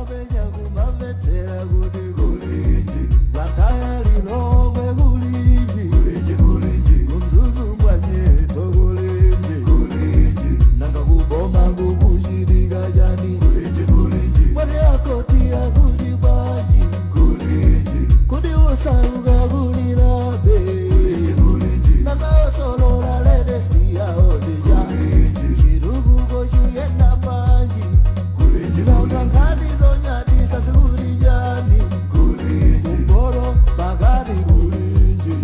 Ukamapenya kumamvetsera kuti kulinji, Blantyre, Lilongwe kulinji, kulinji, kulinji, kuMzuzu mwanyetso kulinji, kulinji, nanga kuboma kukuchitika chani, kulinji, kulinji, mwani akoti akuti bwanji, kulinji, kuti usauka kulilabe, kulinji, kulinji, nanga osolola latest yaodija, chitukuko chuyenda panji, kulinji, nanga nkhani zonyadisa zikuti chani, kulinji, kumboro pakati kulinji,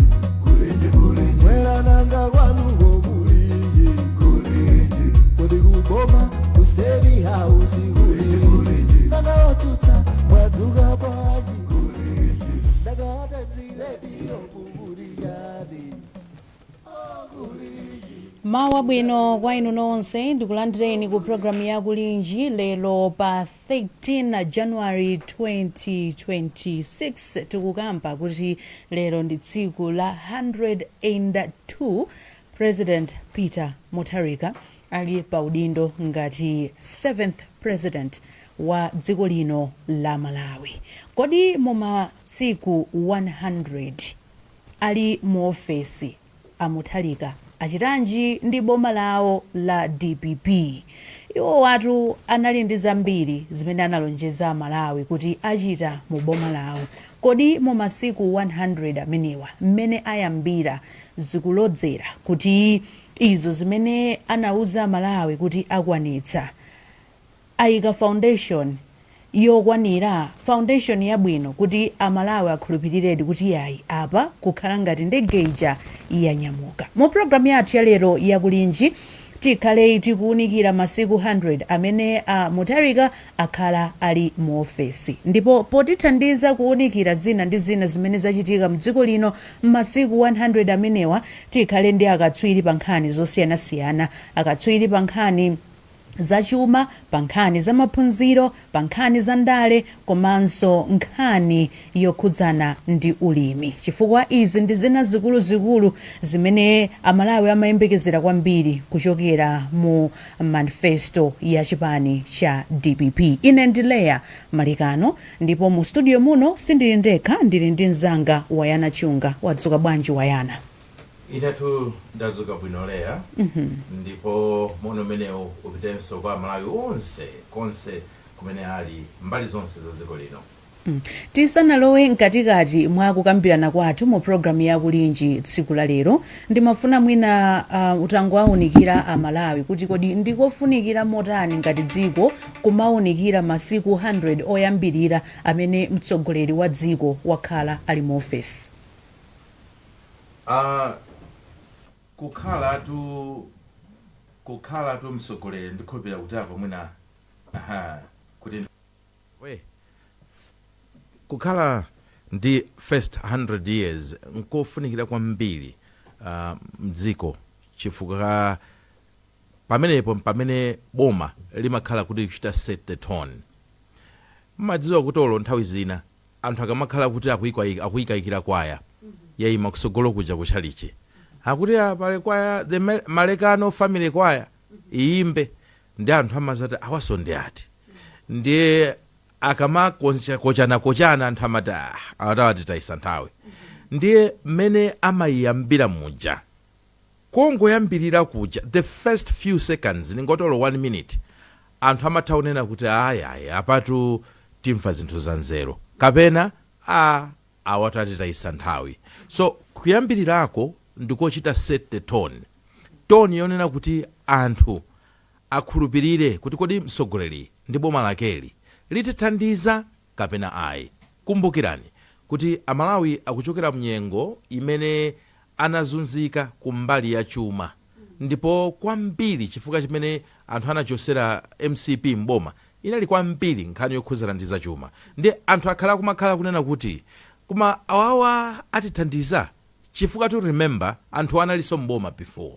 kulinji, kulinji, mwera nanga kwanuko kulinji, kulinji, kodi kuboma ku State House kulinji, kulinji, nanga otsutsa mwadzuka bwanji, kulinji, ndakatadzilediyo kukuti chani, kulinji. Mawu abwino kwa inu nonse. Ndikulandireni ku programu ya Kulinji lero pa 13 January 2026. Tikukamba kuti lero ndi tsiku la 102 President Peter Mutharika ali pa udindo ngati 7th president wa dziko lino la Malawi. Kodi mu matsiku 100 ali mu ofesi, a Mutharika achitanji ndi boma lawo la DPP? Iwo watu anali ndi zambiri zimene analonjeza Malawi kuti achita mu boma lawo. Kodi mu masiku 100 amenewa mmene ayambira, zikulodzera kuti izo zimene anauza Malawi kuti akwanitsa, ayika foundation yokwanira, foundation yabwino kuti Amalawi akhulupiriredi kuti yayi, apa kukhala ngati ndege ija yanyamuka? Mu programu yathu ya lero yakulinji tikhale tikuwunikira masiku 100 amene a Mutharika akhala ali mu ofesi, ndipo potithandiza kuwunikira zina ndi zina zimene zachitika mdziko lino m'masiku 100 amenewa, tikhale ndi akatswiri pa nkhani zosiyanasiyana, akatswiri pa nkhani zachuma, pa nkhani za maphunziro, pa nkhani za ndale komanso nkhani yokhudzana ndi ulimi, chifukwa izi ndi zina zikuluzikulu zimene Amalawi amayembekezera kwambiri kuchokera mu manifesto ya chipani cha DPP. Ine ndi Leya Malikano, ndipo mu studio muno sindili ndekha, ndili ndi mzanga Wayana Chunga. Wadzuka bwanji, Wayana? Inetu ndadzuka bwino, Leya, ndipo moni umenewu upitenso kwa Amalawi onse konse kumene ali, mbali zonse za dziko lino. Tisanalowe mkatikati mwa kukambirana kwathu mu programu ya Kulinji tsiku la lero, ndimafuna mwina utangowaunikira Amalawi kuti kodi ndikofunikira motani ngati dziko kumaunikira masiku 100 oyambirira amene mtsogoleri wa dziko wakhala ali mu ofesi? Kukhalatu mtsogoleri, ndikhulupirira kuti apo mwina, aha, kuti we kukhala ndi first 100 years nkofunikira kwambiri mdziko, chifukwa pamenepo pamene boma limakhala kuti kuchita set the tone. Mmadziwa kuti olo nthawi zina anthu akamakhala kuti akuyikayikira kwaya yayima kusogolo kuja kutchalichi, akuti apale kwaya, the Malekano Family Choir, iyimbe, ndi anthu amazati awaso ndi ati? Ndiye akamakochana anthu amati, "Ah, awatawati tayisa nthawi." Ndiye mmene amayiyambira muja, kongoyambirira kuja, the first few seconds, ningotolo 1 minute, anthu amatha kunena kuti ayayi, apatu timva zinthu za nzeru, kapena a awatati tayisa nthawi. So kuyambirirako ndikochita set the tone, tone yonena kuti anthu akhulupirire kuti kodi mtsogoleri ndi boma lakeli litithandiza kapena ayi. Kumbukirani kuti Amalawi akuchokera mnyengo imene anazunzika kumbali ya chuma, ndipo kwambiri chifukwa chimene anthu anachosera MCP mboma inali kwambiri nkhani yokhuzana ndi zachuma. Ndi anthu akhala kumakhala kunena kuti koma awawa atithandiza, chifukwa to remember, anthu analinso mboma before.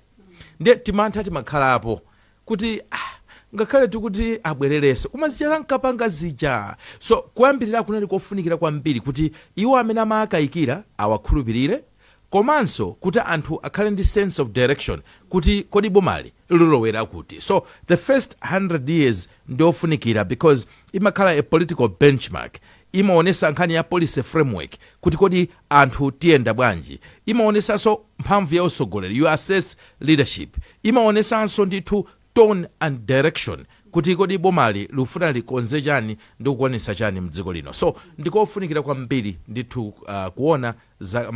Ndiye timantha timakhalapo kuti ah, ngakhale tikuti abwererenso, koma zija zankapanga zija. So kuyambirira kunali kofunikira kwambiri kuti iwo amene amakayikira awakhulupirire. Komanso kuti anthu akhale ndi sense of direction, kuti kodi bomali lilowera kuti. So the first 100 years ndiofunikira because imakhala a political benchmark. Imaonesa nkhani ya policy framework, kuti kodi anthu tiyenda bwanji. Imaonesanso mphamvu ya usogoleri, you assess leadership. Imaonesanso ndithu tone and direction, kuti kodi bomali lifuna likonze chani ndi kukwanisa chani mdziko lino. So ndikofunikira kwambiri ndithu kuona za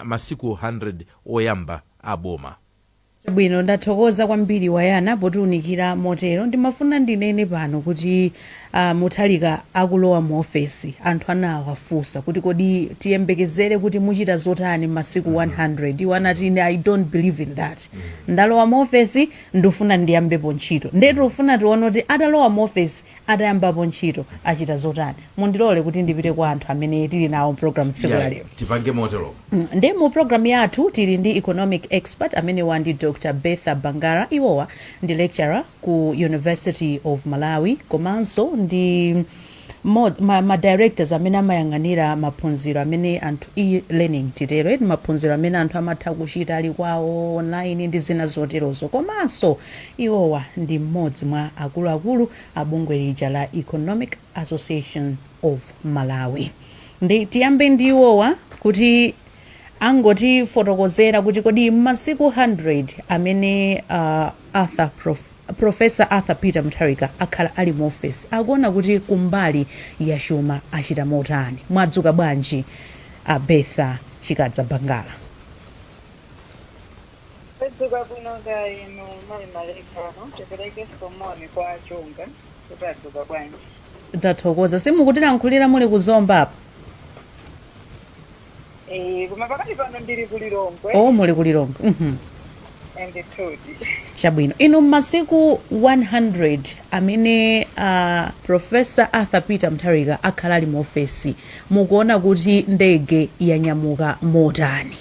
masiku 100 oyamba a boma. Bwino, ndathokoza kwambiri Wayana potiunikira motero. Ndimafuna ndinene pano kuti Mutharika akulowa mu ofesi, anthu anawafunsa kuti kodi tiyembekezere kuti muchita zotani masiku 100? Iwo anati, "Ine I don't believe in that. Ndalowa mu ofesi, ndifuna ndiyambepo ntchito." Ndetu ufuna tione kuti atalowa mu ofesi, atayambapo ntchito, achita zotani. Mundilole kuti ndipite kwa anthu amene tili nawo program tsiku la lero. Tipange motero. Ndi mu program yathu tili ndi economic expert amene wandi Dr Betha Bangara. Iwowa ndi lecturer ku University of Malawi, komanso ndi ma directors amene amayang'anira maphunziro amene anthu, e-learning titero eti, maphunziro amene anthu amatha kuchita ali kwawo online ndi zina zoterozo. Komanso iwowa ndi mmodzi mwa akuluakulu a bungwe lija la Economic Association of Malawi. Ndi tiyambe ndi iwowa kuti angotifotokozera kuti kodi masiku 100 amene Professor Arthur Peter Mutharika akhala ali mu office, akuona kuti kumbali ya chuma achita motani. Mwadzuka bwanji, a Betha Chikadza Bangala? Tadzuka bwino ka inu mali malekano. Tipereke moni kwa achunga kuti adzuka bwanji. Tathokoza. Simukutilankhulira muli kuzomba apo? Koma pakati pano ndili kulilongwe. O, muli kulilongwe. Ndithudi. Chabwino. Inu, mmasiku 100 amene Professor Arthur Peter Mutharika akhala ali mu ofesi, mukuona kuti ndege yanyamuka motani?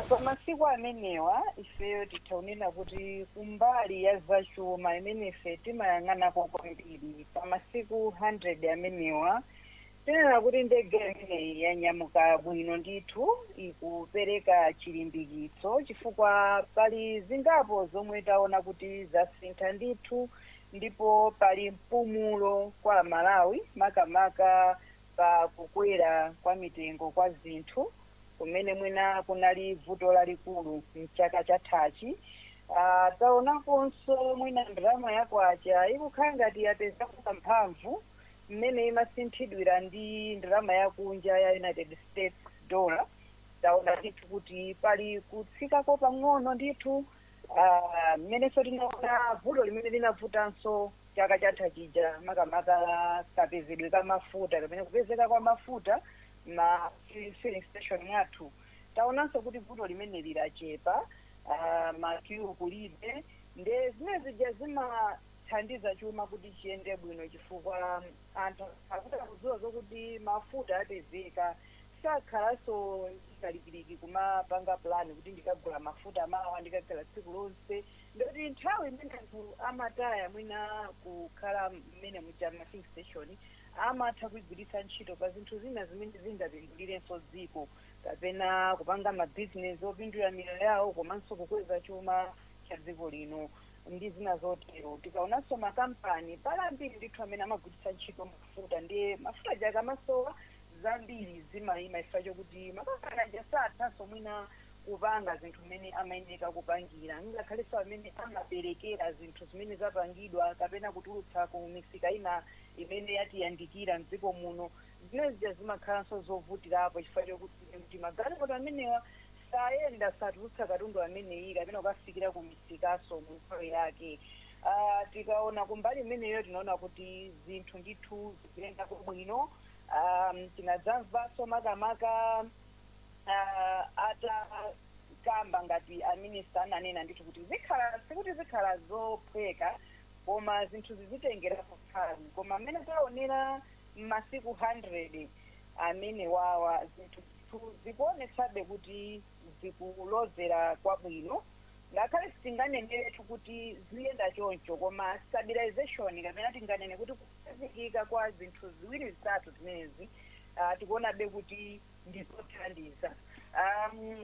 Pa masiku amenewa ifeyo titha kunena kuti kumbali ya zachuma imene ife timayang'anako kwambiri, pa masiku 100 amenewa tinena kuti ndege imeneyi yanyamuka bwino ndithu, ikupereka chilimbikitso chifukwa pali zingapo zomwe taona kuti zasintha ndithu, ndipo pali mpumulo kwa Malawi, makamaka pa kukwera kwa mitengo kwa zinthu kumene mwina kunali vuto lalikulu mchaka chathachi. Taonakonso mwina ndalama yakwacha ikukhala ngati yapezako kamphamvu mmene imasinthidwira ndi ndalama yakunja ya United States dollar. Taona ndithu kuti pali kutsikako pang'ono ndithu. Mmenenso tinaona vuto limene linavutanso chaka chatha chija, makamaka la kapezedwe ka mafuta kapena kupezeka kwa mafuta ma filling station mwathu, taonanso kuti vuto limene lilachepa, ma queue kulibe. Nde zimene zija zimathandiza chuma kuti chiyende bwino, chifukwa anthu akuti akudziwa zokuti mafuta apezeka, sakhalanso ndikalikiliki kumapanga plan kuti ndikagula mafuta mawa, ndikagula tsiku lonse. Ndoti nthawi imene anthu amataya mwina kukhala mmene muja ma filling station, amatha kuyigwiritsa ntchito pa zinthu zina zimene zingapindulirenso dziko kapena kupanga mabizinesi opindulira miyoyo yawo komanso kukweza chuma cha dziko lino ndi zina zotero. Tikaonanso makampani, pali ambiri ndithu amene amagwiritsa ntchito mafuta, ndiye mafuta aja akamasowa zambiri zimayima chifukwa chokuti makampani aja sathanso mwina kupanga zinthu mmene amayeneka kupangira, ngakhalenso amene amaperekera zinthu zimene zapangidwa kapena kutulutsa ku misika ina imene yatiyandikira mdziko muno. Zimene zija zimakhalanso zovutirapo chifukwa chokuti kuti magalimoto amenewa sayenda, satulutsa katundu ameneyi kapena kukafikira ku misikaso mu nthawi yake. Tikaona kumbali imeneyo tinaona kuti zinthu ndithu zikuyendako bwino. Tinadzamvanso makamaka atakamba ngati a minister ananena ndithu kuti zikhala, sikuti zikhala zophweka, koma zinthu zizitengerapo nthawi. Koma mmene taonera m'masiku 100 amene wawa, zinthu zikuonetsabe kuti zikulozera kwabwino, ngakhale sitinganeneretu kuti ziyenda choncho, koma stabilization kapena tinganene kuti kukhazikika kwa zinthu ziwiri zitatu zimenezi, tikuonabe kuti Ndi zothandiza.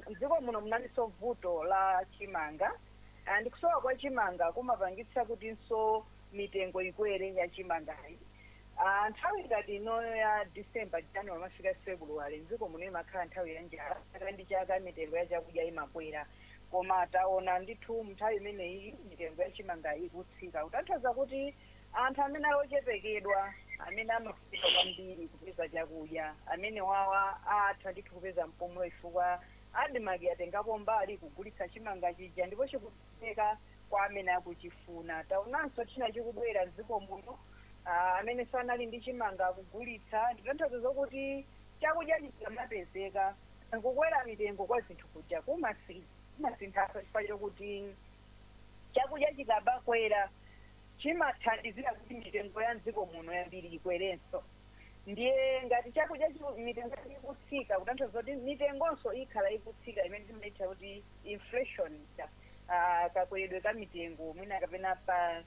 Mdziko muno munalinso vuto la chimanga, and kusowa kwa chimanga kumapangitsa kutinso mitengo ikwere ya chimangayi. Nthawi ngati inoyo ya December, January, mafika February, mdziko muno imakhala nthawi ya njala. Chaka ndi chaka mitengo ya chakudya imakwera, koma taona ndithu nthawi imeneyi mitengo ya chimanga ikutsika, kutanthauza kuti anthu amene ali ochepekedwa, amene amavutika kwambiri kupeza chakudya, amene wawa atha ndithu kupeza mpumulo, chifukwa ADMARC yatengapo mbali kugulitsa chimanga chija ndipo chikupezeka kwa amene akuchifuna. Taonanso china chikubwera mdziko muno, amene sanali ndi chimanga akugulitsa. Nditanthauza zokuti chakudya chikamapezeka, kukwera mitengo kwa zinthu kuja kumasinthaso, chifukwa chokuti chakudya chikabakwera chimathandizira kuti mitengo ya mdziko muno yambiri ikwerenso. Ndiye ngati chakudya mitengo ikutsika, kutanthauza kuti mitengonso ikhala ikutsika, imene timaitcha kuti inflation, kakweredwe ka mitengo mwina kapena pa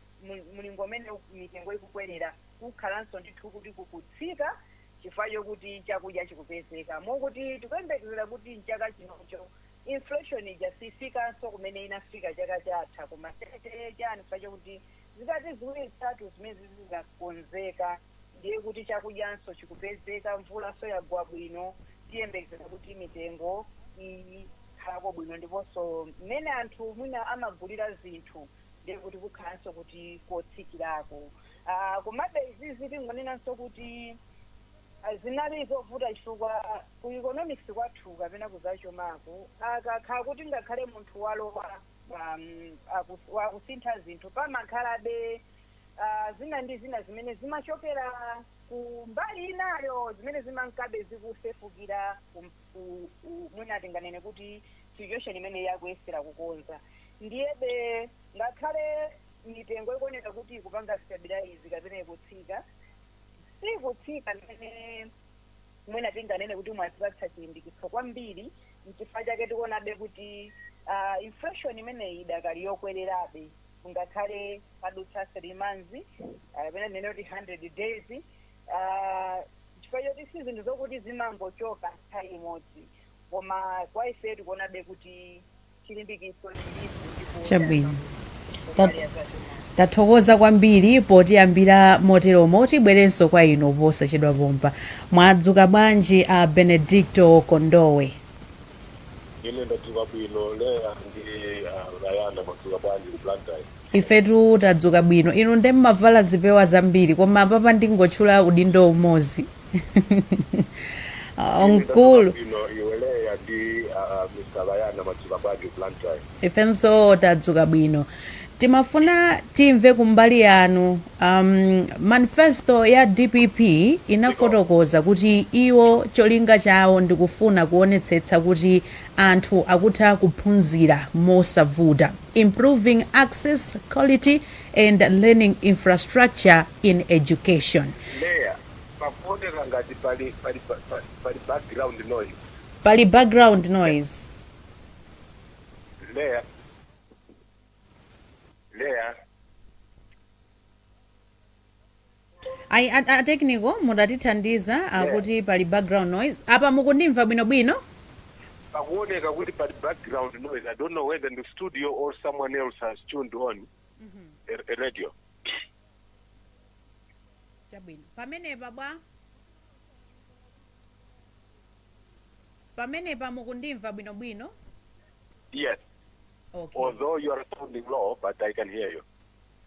mulingo umene mitengo ikukwerera kukhalanso ndithu kuti kukutsika, chifukwa chokuti chakudya chikupezeka. Mokuti tikuyembekezera kuti mchaka chinocho inflation ija sifikanso kumene inafika chaka chatha, koma chani, chifukwa chokuti zikati ziwiri zitatu zimene zizakonzeka, ndiye kuti chakudyanso chikupezeka, mvulanso yagwa bwino, tiyembekezera kuti mitengo ikhalako bwino, ndiponso mmene anthu mwina amagulira zinthu ndiye kuti kukhalanso kuti kotsikirako. Komabe izizi tingonenanso kuti zinali zovuta, chifukwa ku economics kwathu kapena kuzachumako, akakhala kuti ngakhale munthu walowa wakusintha zinthu, pamakhalabe zina ndi zina zimene zimachokera ku mbali inayo zimene zimankabe zikusefukira mwina tinganene kuti situation imene yakuyesera kukonza. Ndiyebe ngakhale mitengo ikuoneka kuti ikupanga stabilize kapena ikutsika, sikutsika mmene mwina tinganene kuti mwazipatsa chilimbikitso kwambiri. Nchifukwa chake tikuonabe kuti inflation imeneyi idakali yokwererabe, ngakhale padutsa 3 months, kapena nene kuti 100 days, chifukwa choti si zinthu zokuti zimangochoka nthawi imodzi. Koma kwa ife tikuonabe kuti chilimbikitso chilipo ndipo Chabwino. kumbali ya zachuma. Tathokoza kwambiri potiyambira moteromo. Tibwerenso kwa inu posachedwa pompa. Mwadzuka bwanji, a Benedicto Kondowe? Ine ndadzuka bwino, Leya ndi Rayana. Mwadzuka bwanji ku Blantyre? Ifetu tadzuka bwino. Inu nde mmavala zipewa zambiri, koma papa ndingotchula udindo umodzi. Ine Mkulu. ndadzuka bwino. Iwe Leya ndi Mr Rayana, mwadzuka bwanji ku Blantyre? Ifenso tadzuka bwino. Timafuna timve kumbali yanu. Manifesto ya DPP inafotokoza kuti iwo cholinga chawo ndikufuna kuonetsetsa kuti anthu akutha kuphunzira mosavuta, improving access, quality and learning infrastructure in education. Leya, pakuoneka ngati pali background noise. Pali background noise? Leya, Leya. Ayi, a technical mutatithandiza akuti pali background noise apa. Mukundimva bwinobwino? Pakuoneka kuti pali background noise. I don't know whether in the studio or someone else has tuned on a radio. Chabwino, pamenepa bwa? Pamenepa mukundimva bwinobwino? Yes. Okay. Although you are sounding low, but I can hear you.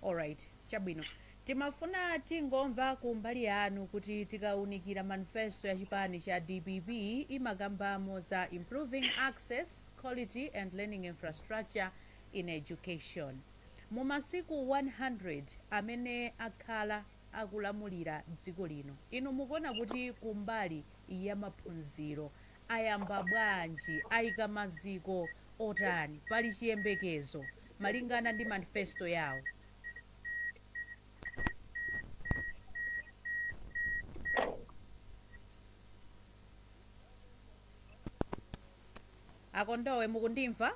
Alright, chabwino. Timafuna tingomva kumbali yanu kuti tikaunikira manifesto ya chipani cha DPP, imakambamo za improving access, quality and learning infrastructure in education. Mu masiku 100 amene akhala akulamulira dziko lino, inu mukuona kuti kumbali ya maphunziro ayamba bwanji? Ayika maziko otani? Pali chiyembekezo malingana ndi manifesto yawo? Akondowe, mukundimva?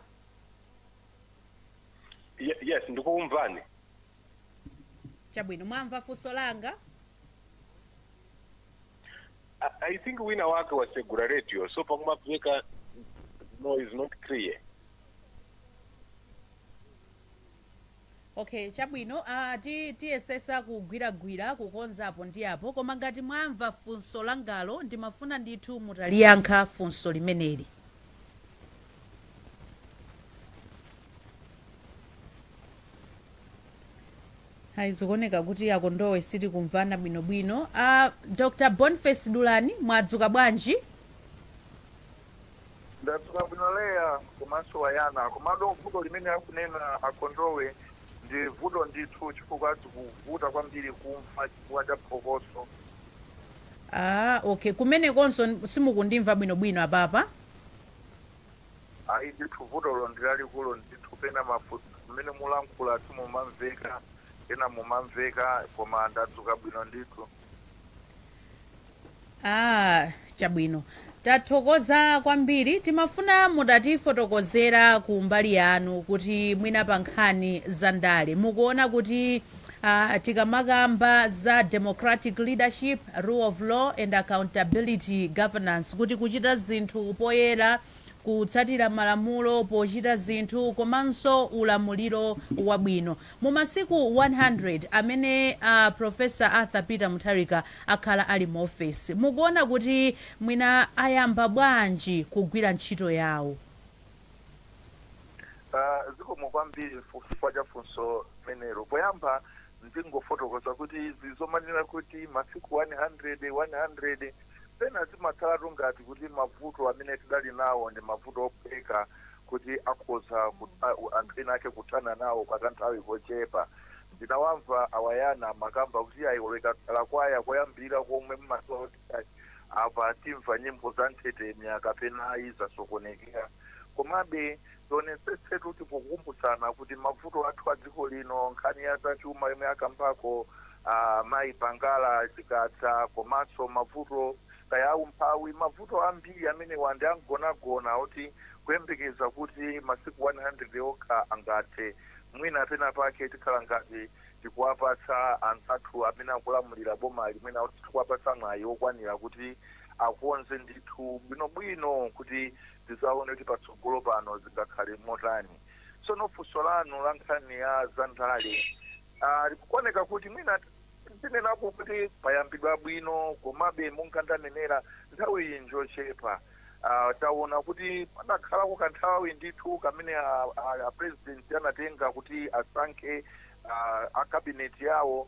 Yes, ndikukumvani. Chabwino, mwamva funso langa? I think wina wake wasegura radio, so pakumabveka no is not clear. Okay, chabwino. Tiyesesa kugwiragwira kukonzapo ndi apo, koma ngati mwamva funso langalo, ndimafuna ndithu mutaliyankha funso limeneli. Hayi, zikuoneka kuti akondowe sitikumvana bwinobwino. Dr Boniface Dulani, mwadzuka bwanji? Ndadzuka bwino, Leya komanso Wayana. Komado vuto limene akunena akondowe ndi vuto ndithu, chifukwa zikuvuta kwambiri kumva chifukwa cha phokoso. Ah, okay, kumenekonso simukundimva bwinobwino apapa? Ayi ndithu, vutolo ndi lalikulu ndithu. Pena mafunso mmene mulankhula simumamveka, pena mumamveka, koma ndadzuka bwino ndithu. Ah, chabwino, tathokoza kwambiri. Timafuna mutatifotokozera ku mbali yanu kuti mwina pa nkhani za ndale mukuona kuti tikamakamba za democratic leadership, rule of law and accountability governance, kuti kuchita zinthu poyera, kutsatira malamulo pochita zinthu, komanso ulamuliro wabwino, mu masiku 100 amene Professor Arthur Peter Mutharika akhala ali mu ofesi, mukuona kuti mwina ayamba bwanji kugwira ntchito yawo? Zikomo kwambiri chifukwa cha funso limenelo. Poyamba ndingofotokoza kuti izi zomanena kuti masiku 100 100, pena zimakhalatu ngati kuti mavuto amene tidali nawo ndi mavuto ophweka kuti akhoza anthu ena ake kuthana nawo kwa kanthawi kochepa. Ndinawamva awayana makamba kuti ayi, ikakhala kwaya koyambirira komwe mmadziwa kuti ayi, apa timva nyimbo za nthetemya kapena ayi zasokonekera. Komabe tionetsetsetu tikukumbutsana kuti mavuto athu a dziko lino, nkhani ya zachuma yomwe akambako mayi Pangala Chikadza, komanso mavuto kaya aumphawi, mavuto ambiri amene ndi angonagona oti kuyembekeza kuti masiku 100 okha angathe, mwina pena pake tikhala ngati tikuwapatsa anzathu amene akulamulira bomali, mwina kuti tikuwapatsa mwayi wokwanira kuti akonze ndithu bwinobwino, kuti tizaone kuti patsogolo pano zingakhale motani. Tsono funso lanu la nkhani ya zandale, likuoneka kuti mwina tinenapo kuti payambidwa bwino, komabe monga ndanenera, nthawi iyi njochepa. Taona kuti padakhalako kanthawi ndithu kamene a president anatenga kuti asankhe a cabinet yawo.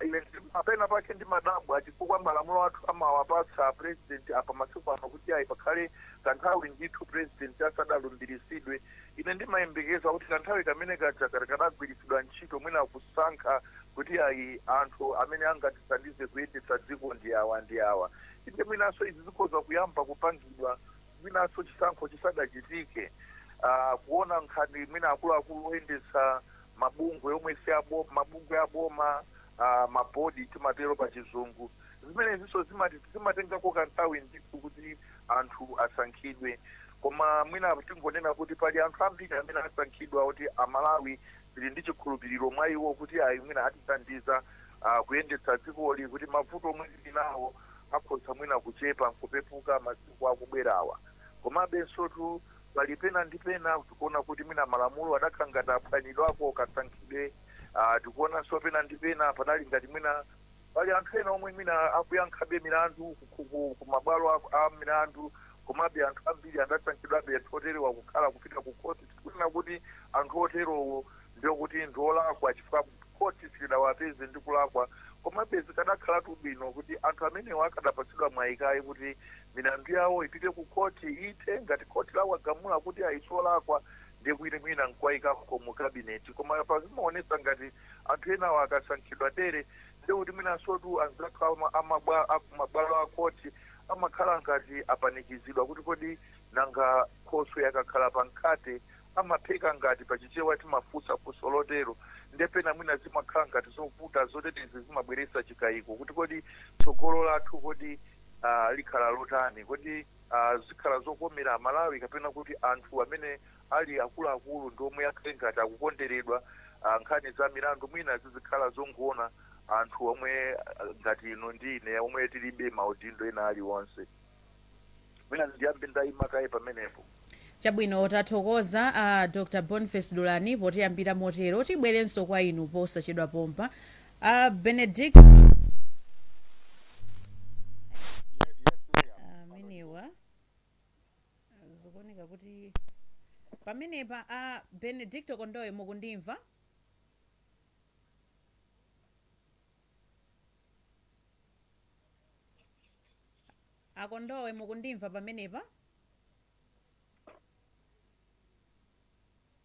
Ine pena pake ndimadabwa chifukwa malamulo athu amawapatsa president apa masiku ano kuti ayi, pakhale kanthawi ndithu president asadalumbiritsidwe. Ine ndimayembekeza kuti kanthawi kamene kaja kadagwiritsidwa ntchito mwina kusankha kuti ayi, anthu amene angatithandize kuyendetsa dziko ndi awa ndi awa. Inde, mwinanso izi zikhoza kuyamba kupangidwa mwinanso chisankho chisadachitike, kuona nkhani mwina akuluakulu oyendetsa mabungwe omwe si aboma, mabungwe aboma, mabodi timatero pa Chizungu. Zimenezinso zimatengako kanthawi ndithu kuti anthu asankhidwe. Koma mwina tingonena kuti pali anthu ambiri amene asankhidwa kuti Amalawi tili ndi chikhulupiriro mwa iwo kuti ayi, mwina atithandiza kuyendetsa dzikoli, kuti mavuto omwe tili nawo akhoza mwina kuchepa nkupepuka masiku akubwerawa. Komabensotu pali pena ndi pena tikuona kuti mwina malamulo adakhala ngati aphwanyidwako kasankhidwe. Tikuonanso pena ndi pena padali ngati mwina pali anthu ena omwe mwina akuyankhabe milandu ku mabwalo a milandu, komabe anthu ambiri adasankhidwabe anthu oterewa kukhala kupita ku khoti. Tikunena kuti anthu oterowo ndiyo kuti ndi olakwa chifukwa khoti silidawapeze ndi kulakwa, komabe zikadakhalatu bwino kuti anthu amenewo akadapatsidwa mwayi kaye kuti milandu yawo ipite ku khoti, ithe. Ngati khoti lawagamula kuti ayisolakwa, ndiye kuti mwina nkuwayikako mu cabinet. Koma pazimaonetsa ngati anthu enawo akasankhidwa tere, ndiye kuti mwinansotu anzathu akumabwalo a khoti amakhala ngati apanikizidwa kuti kodi nanga khoswe akakhala pa mkhate amapheka ngati? Pachichewa timafunsa funso lotero. Ndiye pena mwina zimakhala ngati zovuta zotetezi, zimabweretsa chikayiko kuti kodi tsogolo lathu kodi likhala lotani? Kodi zikhala zokomera Amalawi, kapena kuti anthu amene ali akuluakulu ndi omwe akhale ngati akukonderedwa? Nkhani za milandu mwina zizikhala zongoona. Anthu omwe ngati inu ndi ine omwe tilibe maudindo ena aliwonse. Mwina ndiyambe ndayima kaye pamenepo. Chabwino, tathokoza Dr Boniface Dulani potiyambira motero. Tibwerenso kwa inu posachedwa pompa. Benedict amenewa, zikuoneka kuti pamenepa Benedicto Kondowe, mukundimva? Akondowe, mukundimva pamenepa?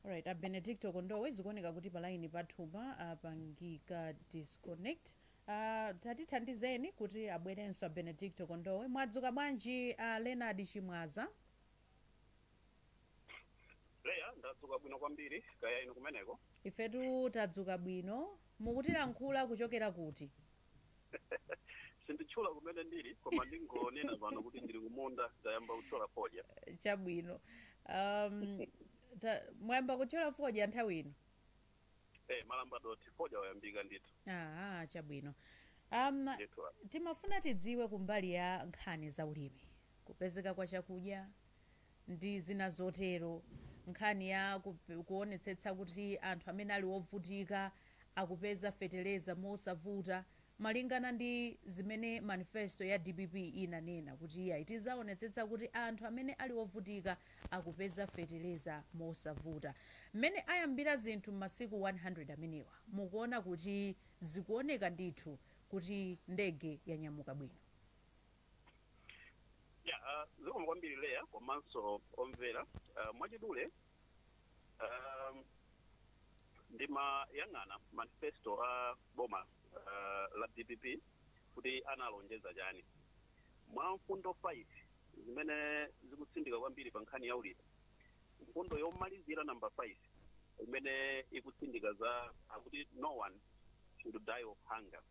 Alright, a Benedicto Kondowe zikuoneka kuti pa line pathupa apangika disconnect. Tatithandizeni kuti abwerenso a Benedicto Kondowe. Mwadzuka bwanji, Leonard Chimwaza? Leya, ndadzuka bwino kwambiri. Kaya inu kumeneko? Ifetu tadzuka bwino. Mukutilankhula kuchokera kuti? Sinditchula kumene ndili, koma ndingonena pano kuti ndili kumunda, ndayamba kuthyola fodya. Chabwino. Mwayamba kuthyola fodya nthawi ino? Eh, malamba doti, fodya wayambika ndithu. Ah, chabwino. Ndithu. Timafuna tidziwe kumbali ya nkhani za ulimi, kupezeka kwa chakudya ndi zina zotero, nkhani ya kuonetsetsa kuti anthu amene ali ovutika akupeza feteleza mosavuta, malingana ndi zimene manifesto ya DPP inanena kuti iya, tizaonetsetsa kuti anthu amene ali ovutika akupeza feteleza mosavuta. Mmene ayambira zinthu m'masiku 100 amenewa, mukuona kuti zikuoneka ndithu kuti ndege yanyamuka bwino? Ya, zikomo kwambiri Leya komanso omvera. Mwachidule, ndimayang'ana manifesto a boma la DPP kuti analonjeza chani. Mwa mfundo 5 zimene zikutsindika kwambiri pa nkhani ya ulimi, mfundo yomalizira number 5 imene ikutsindika za akuti "No one should die of hunger",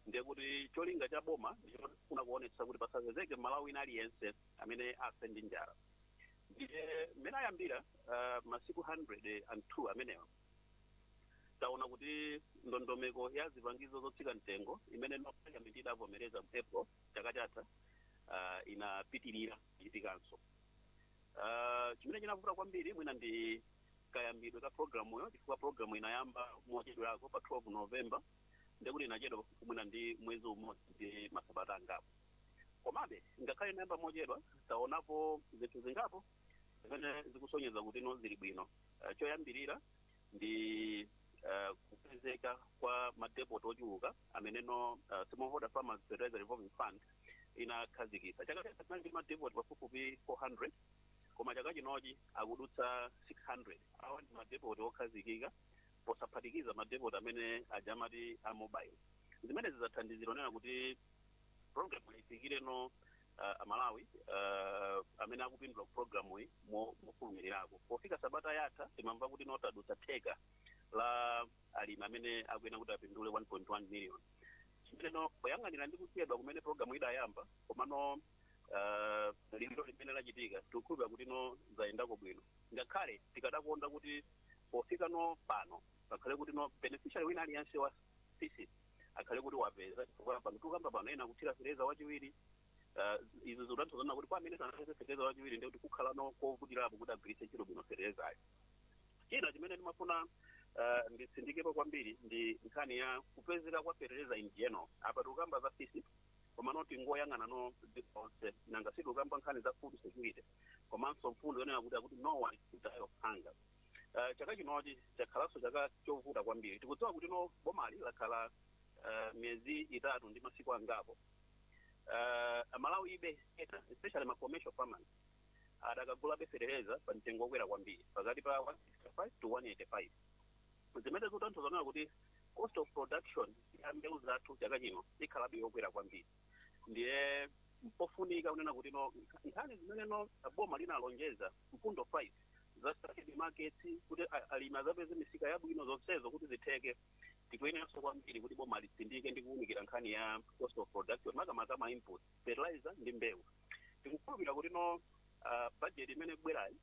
ndiye kuti cholinga cha boma ndichofuna kuonetsa kuti pasapezeke Malawi wina aliyense amene afe ndi njala. Ndiye mmene ayambira masiku 102 amenewa, taona kuti ndondomeko ya zipangizo zotsika mtengo imene no parliament idavomereza mu April chaka chatha inapitirira kuchitikanso. Chimene chinavuta kwambiri mwina ndi kayambidwe ka programuyo, chifukwa programu inayamba mochedwerako pa 12 November, ndekuti inachedwa mwina ndi mwezi umodzi ndi masabata angapo. Komabe ngakhale inayamba mochedwa, taonapo zinthu zingapo zimene zikusonyeza kuti no, zili bwino. Choyambirira ndi kupezeka kwa madepot ochuluka amene no Smallholder Farmers Fertilizer Revolving Fund inakhazikitsa. Chaka chatha tinali ndi madepot pafupifupi 400, koma chaka chinochi akudutsa 600. Awa ndi madepot okhazikika, posaphatikiza madepot amene aja amati a mobile. Zimene zidzathandizira nena kuti program ifikire no Amalawi amene akupindula ku programu iyi mofulumirirako. Pofika sabata yatha timamva kuti no, tadutsa theka la alimi amene akuyena kuti apindule, 1.1 million, chimene no poyang'anira ndi kuchedwa kumene programu idayamba, komano liliro limene lachitika, tikukhulupirira kuti no, zayendako bwino, ngakhale tikadakonda kuti pofika no pano pakhale kuti no beneficiary wina aliyense wa FISP akhale kuti wapeza, chifukwa pano tikukamba pano ena akuthira fertilizer wachiwiri. Izo zikutanthauza kuti kwa amene sanapeze fertilizer wachiwiri, ndiye kuti kukhala no kovutirapo kuti agwiritse ntchito bwino fertilizer. China chimene ndimafuna nditsindikepo kwambiri ndi nkhani ya kupezeka kwa fertilizer in general. Apa tikukamba za FISP, koma noti ngoyang'ana no dziko lonse, nanga sitikukamba nkhani za food security komanso mfundo yonena kuti akuti "No one should die of hunger". Chaka chinochi chakhalanso chaka chovuta kwambiri. Tikudziwa kuti no bomali lakhala miyezi 3 ndi masiku angapo. Amalawi ibe ena, especially ma commercial farmers, adakagulabe fertilizer pa mtengo wokwera kwambiri, pakati pa 165 to 185, zimene zikutanthauza nena kuti cost of production ya mbewu zathu chaka chino ikhalabe yokwera kwambiri. Ndiye mpofunika kunena kuti no nkhani zimene no boma linalonjeza, mfundo 5 za structured markets, kuti alimi azapeze misika yabwino, zonsezo kuti zitheke, tikuyeneranso kwambiri kuti boma litsindike ndi kuwunikira nkhani ya cost of production, makamaka ma input, fertilizer ndi mbewu. Tikukhulupirira kuti no budget imene ikubwerayi,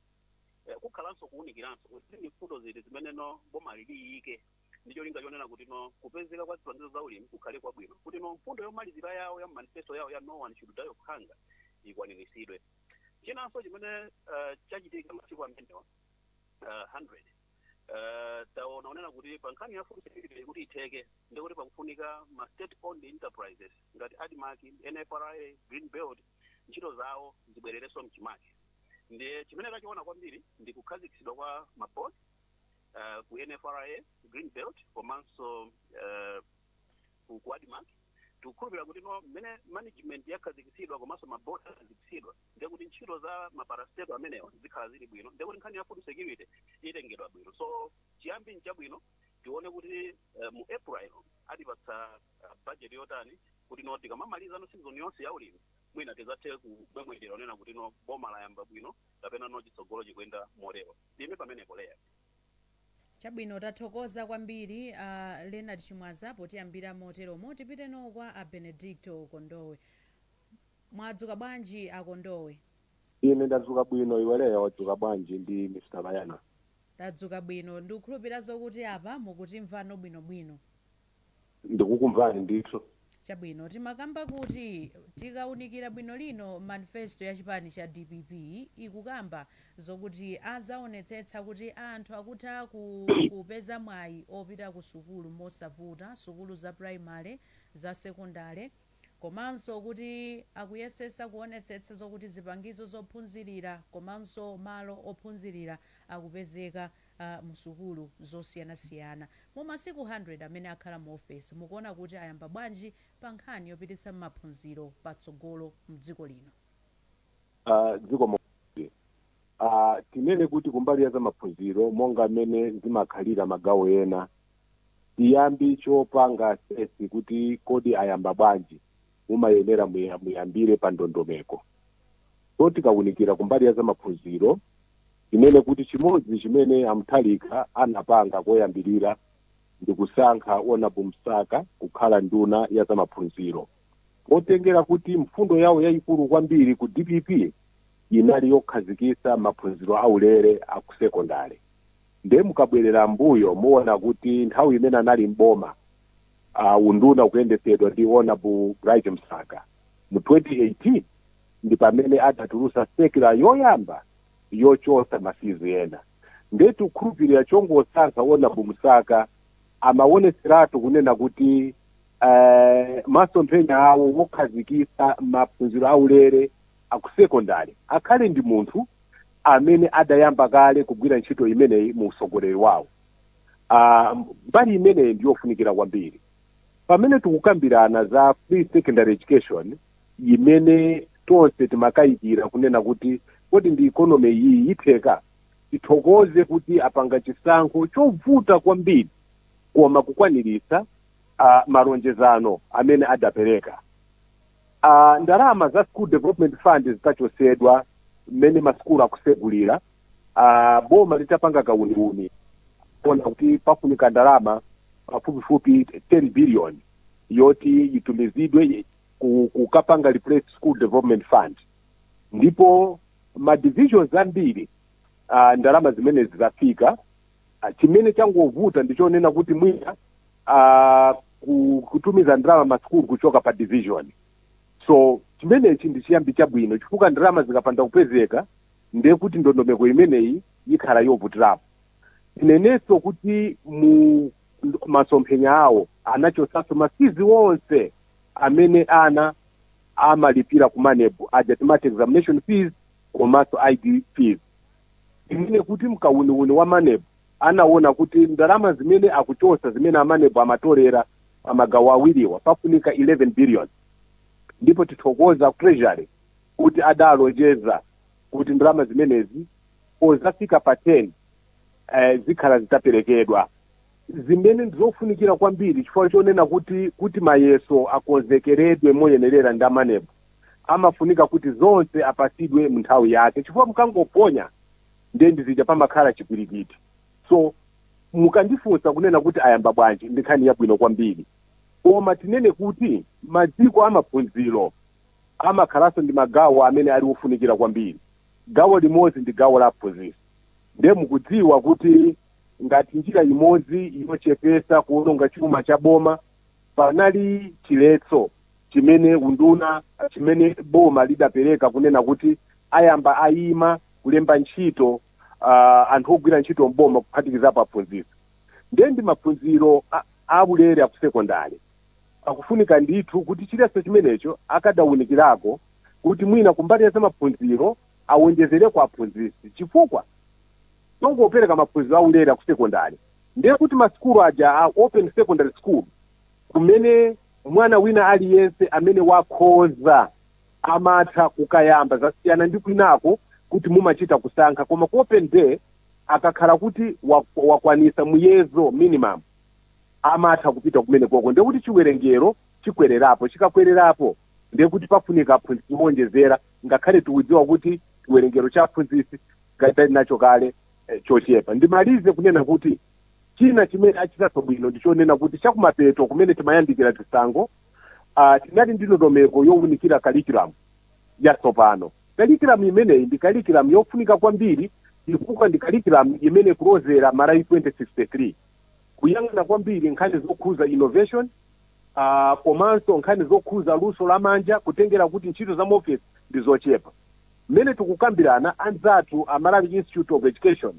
kukhalanso kuwunikiranso kuti ndi mfundo ziti zimene no boma liliyike. Ndi cholinga chonena kuti no kupezeka kwa zipangizo za ulimi kukhale kwabwino, kuti no mfundo yomalizira yawo ya manifesto yawo ya "No one should die of hunger" ikwaniritsidwe. Chinanso chimene chachitika masiku amenewa 100, taona onena kuti pa nkhani ya food security, kuti itheke, ndikuti pakufunika ma state owned enterprises ngati ADMARC, NFRA, Green Belt, ntchito zawo zibwererenso mchimake. Ndiye chimene tachiona kwambiri ndi kukhazikitsidwa kwa ma board ku NFRA, Green Belt komanso ku ADMARC. Tikukhulupirira kuti no mmene management yakhazikitsidwa komanso ma board akhazikitsidwa, ndiye kuti ntchito za ma parastatal amenewa zikhala zili bwino, ndiye kuti nkhani ya food security itengedwa bwino. So chiyambi nchabwino. Tione kuti mu April atipatsa budget yotani, kuti no tikamamaliza no season yonse ya ulimi, mwina tizathe kubwemwetera onena kuti no boma layamba bwino kapena no chitsogolo chikuyenda motero. Ndime pamenepo, Leya. Chabwino, tathokoza kwambiri Leonard Chimwaza potiyambira moteromo. Tipite no kwa a Benedicto Kondowe. Mwadzuka bwanji, aKondowe? Ine ndadzuka bwino. Iwe Leya, wadzuka bwanji ndi Mr Bayana? Tadzuka bwino. Ndikukhulupirira zokuti apa mukutimvano bwinobwino. Ndikukumvani ndithu. Chabwino, timakamba kuti tikaunikira bwino lino manifesto ya chipani cha DPP, ikukamba zokuti azaonetsetsa kuti anthu akutha kupeza mwayi opita ku sukulu mosavuta, sukulu za primary, za sekondale, komanso kuti akuyesesa kuonetsetsa zokuti zipangizo zophunzirira komanso malo ophunzirira akupezeka mu sukulu zosiyanasiyana. Mu masiku 100 amene akhala mu ofesi, mukuona kuti ayamba bwanji pa nkhani yopititsa maphunziro patsogolo mdziko lino? Dziko tinene kuti kumbali ya zamaphunziro, monga mmene zimakhalira magawo ena, chiyambi chopanga assess kuti kodi ayamba bwanji, mumayenera muyambire pa ndondomeko. So tikawunikira kumbali ya zamaphunziro, tinene kuti chimodzi chimene aMutharika anapanga koyambirira ndi kusankha Honorable Msaka kukhala nduna ya zamaphunziro, potengera kuti mfundo yawo yayikulu kwambiri ku DPP inali yokhazikitsa maphunziro aulere aku sekondari. Ndiye mukabwerera mbuyo, muona kuti nthawi imene anali mboma, unduna ukuyendetsedwa ndi Honorable Bright Msaka, mu 2018 ndi pamene adatulutsa circular yoyamba yochotsa ma fees ena. Ndiye tikukhulupirira chongosankha Honorable Msaka, amaonetseratu kunena kuti masomphenya awo wokhazikitsa maphunziro aulere aku sekondari akhale ndi munthu amene adayamba kale kugwira ntchito imeneyi mu usogoleri wawo. Mbali imeneyi ndiyofunikira kwambiri pamene tikukambirana za free secondary education, imene tonse timakayikira kunena kuti kodi ndi economy iyi itheka. Tithokoze kuti apanga chisankho chovuta kwambiri, koma kukwaniritsa malonjezano amene adapereka. Ndalama za School Development Fund zitachosedwa mmene masukulu akusegulira, boma litapanga kauniuni ona kuti pafunika ndalama pafupifupi 10 billion yoti itumizidwe kukapanga replace School Development Fund, ndipo ma divisions ambiri ndalama zimenezi zafika. Chimene changovuta ndichonena kuti mwina kutumiza ndalama masukulu kuchoka pa division. So chimenechi ndi chiyambi chabwino, chifukwa ndalama zikapanda kupezeka, ndiye kuti ndondomeko imeneyi ikhala yovutirapo. Tinenenso kuti mu masomphenya awo anachotsanso ma fees onse amene ana amalipira ku MANEB, aja timati examination fees komanso ID fees, imene kuti mkauniuni wa MANEB anaona kuti ndalama zimene akuchotsa, zimene a MANEB amatolera pamagawo awiriwa, pafunika 11 billion. Ndipo tithokoza Treasury kuti adalonjeza kuti ndalama zimenezi pozafika pa 10 zikhala zitaperekedwa, zimene ndizofunikira kwambiri, chifukwa chonena kuti mayeso akonzekeredwe moyenerera ndi a MANEB, amafunika kuti zonse apasidwe mu nthawi yake, chifukwa mukangoponya, ndiye ndizija pamakhala chipwirikiti. So mukandifunsa kunena kuti ayamba bwanji, ndi nkhani yabwino kwambiri, koma tinene kuti maziko amaphunziro amakhalanso ndi magawo amene ali ofunikira kwambiri. Gawo limodzi ndi gawo la aphunzitsi. Ndiye mukudziwa kuti Ngati njira imodzi yochepesa kuononga chuma cha boma, panali chiletso chimene unduna, chimene boma lidapereka kunena kuti ayamba ayima kulemba ntchito anthu ogwira ntchito mboma, kuphatikizapo aphunzitsi. Ndiye ndi maphunziro aulere akusekondari, akufunika ndithu kuti chiletso chimenecho akadawunikirako kuti mwina kumbali ya zamaphunziro awonjezereko aphunzitsi, chifukwa tongopereka maphunziro aulere akusekondari, ndiye kuti masukulu aja a open secondary school, kumene mwana wina aliyense amene wakhoza amatha kukayamba, zasiyana ndi kwinako kuti mumachita kusankha. Koma ku open day, akakhala kuti wakwanisa muyezo minimum, amatha kupita kumene koko. Ndiye kuti chiwerengero chikwererapo. Chikakwererapo, ndiye kuti pafunika aphunzitsi owonjezera, ngakhale tikudziwa kuti chiwerengero cha aphunzitsi tali nacho kale chochepa. Ndimalize kunena kuti china chimene achitanso bwino ndichonena kuti chakumapeto kumene timayandikira chisankho, tinali ndi ndondomeko yowunikira curriculum yatsopano. Curriculum imeneyi ndi curriculum yofunika kwambiri, chifukwa ndi curriculum imene kulozera Malawi 2063, kuyang'ana kwambiri nkhani zokhuza innovation, komanso nkhani zokhuza luso lamanja, kutengera kuti ntchito za maofesi ndi zochepa. Mmene tikukambirana, anzathu a Malawi Institute of Education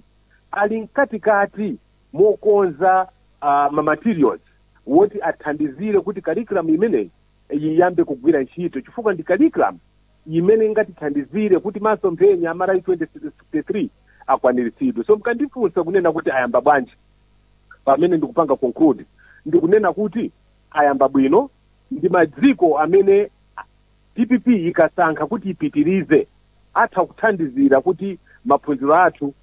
ali mkatikati mokonza ma materials woti athandizire kuti curriculum imeneyi iyambe kugwira ntchito, chifukwa ndi curriculum imene ingatithandizire kuti masomphenya a Malawi 2063 akwaniritsidwe. So mkandifunsa kunena kuti ayamba bwanji, pamene ndikupanga conclude, ndikunena kuti ayamba bwino. Ndi madziko amene DPP ikasankha kuti ipitirize atha kuthandizira kuti maphunziro athu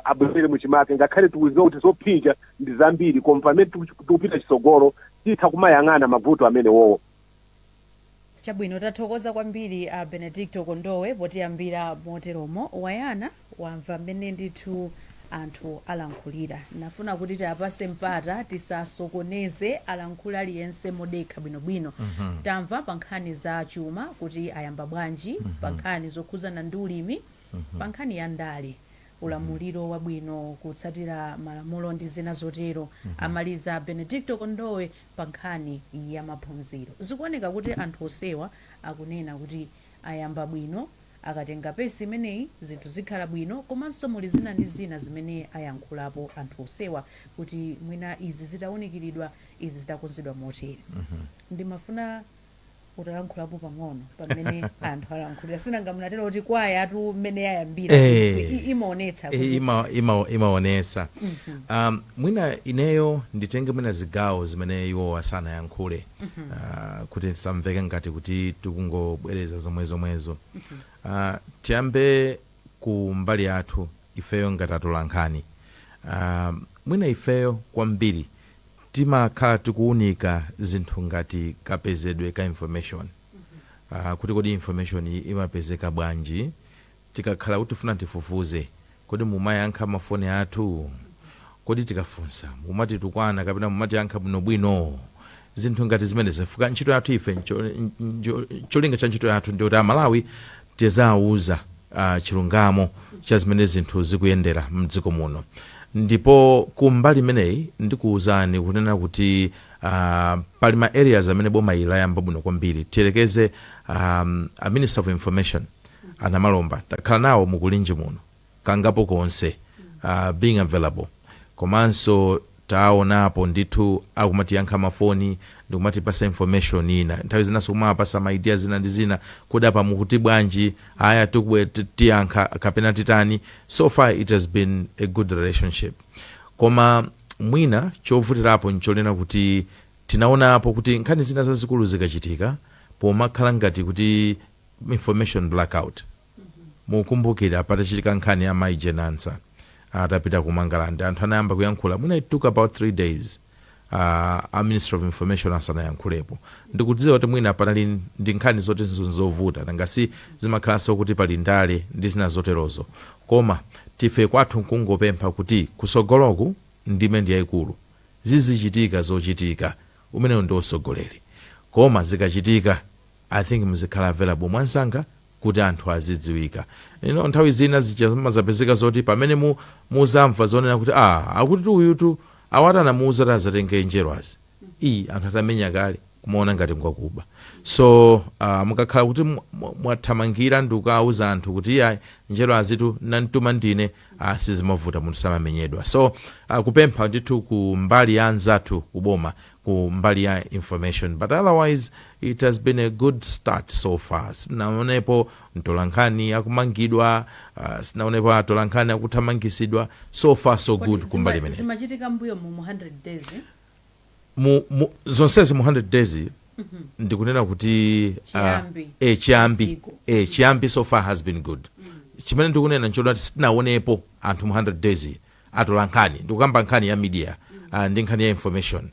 abwerere muchimake, ngakhale tikudziwa kuti zophinja ndi zambiri, koma pamene tikupita chitsogolo titha kumayang'ana mavuto amene wowo. Chabwino, tathokoza kwambiri a Benedicto Kondowe potiyambira moteromo. Wayana, wamva mmene ndithu anthu alankhulira. Nafuna kuti tiapase mpata, tisasokoneze, alankhule aliyense modekha bwinobwino. Tamva pa nkhani za chuma kuti ayamba bwanji, pa nkhani zokhuzana ndi ulimi, pa nkhani ya ndale, ulamuliro wabwino, kutsatira malamulo ndi zina zotero. Amaliza Benedicto Kondowe pa nkhani ya maphunziro. Zikuoneka kuti anthu osewa akunena kuti ayamba bwino, akatenga pace imeneyi zinthu zikhala bwino. Komanso muli zina ndi zina zimene ayankhulapo anthu osewa kuti mwina izi zitawunikiridwa, izi zitakonzedwa motere. Ndimafuna utalankhulapo pang'ono pamene anthu alankhulira. Sinanga munatero kuti kwaya atu mmene yayambira imaonetsa kuti Imaonesa. Mwina ineyo nditenge mwina zigawo zimene iwo asanayankhule, kuti tisamveke ngati kuti tikungobwereza zomwe zomwezo. Tiyambe ku mbali yathu ifeyo ngati atolankhani. Mwina ifeyo kwambiri timakhala tikuunika zinthu ngati kapezedwe ka information, kuti kodi information iyi imapezeka bwanji? Tikakhala kuti tifuna tifufuze, kodi mumayankha mafoni athu? Kodi tikafunsa mumatitukwana kapena mumatiyankha bwinobwino? Zinthu ngati zimenezo. Fuka ntchito yathu ife, cholinga cha ntchito yathu ndiyoti Amalawi tizawuza chilungamo cha zimene zinthu zikuyendera mdziko muno. Ndipo kumbali imeneyi ndikuwuzani kunena kuti pali ma areas amene boma ili layamba bwino kwambiri. Tiyelekeze a Minister of Information a Namalomba, takhala nawo mukulinji muno kangapo konse, being available, komanso taonapo ndithu akumatiyankha mafoni ndikumatipasa information ina. Nthawi zinanso kumapasa ma idea zina ndi zina, kodi apa mukuti bwanji? Aya, tikubwe tiyankha kapena titani. So far it has been a good relationship. Koma mwina chovutirapo nchonena kuti tinaonapo kuti nkhani zina zazikulu zikachitika, pomakhala ngati kuti information blackout. Mukumbukira patachitika nkhani ya Mai Jane Ansah atapita ku Mangalande, anthu anayamba kuyankhula, mwina it took about 3 days a Minister of Information asanayankhulepo. Ndikudziwa kuti mwina panali ndi nkhani zoti nzovuta, nangasi zimakhalanso kuti pali ndale ndi zina zoterozo. Koma tife kwathu nkungopempha kuti kusogoloku ndime ndi yayikulu, zizichitika zochitika, umenewo ndi usogoleri. Koma zikachitika, I think muzikhala available mwansanga. Kuti anthu azidziwika. Nthawi zina zimazapezeka zoti pamene muzamva zonena kuti akuti uyutu awati anamuuza kuti azatenge njerwazi, iyi anthu atamenya kale kumaona ngati ngwakuba. So mukakhala kuti mwathamangira ndikukawuza anthu kuti iya, njerwazitu nantuma ndine, sizimavuta, munthu samamenyedwa. So kupempha ndithu ku mbali ya anzathu kuboma, ku mbali ya information, but otherwise it has been a good start so far. Sinaonepo mtolankhani akumangidwa, sinaonepo atolankhani akuthamangisidwa. So far so good kumbali imeneyi. Zimachitika mbuyo mu 100 days, eh? Mu zonsezi mu 100 days ndikunena kuti Chiyambi. Chiyambi. Dziko. Chiyambi so far has been good. Chimene ndikunena nchodati sitinaonepo anthu mu 100 days, atolankhani, ndikukamba nkhani ya media ndi nkhani ya information,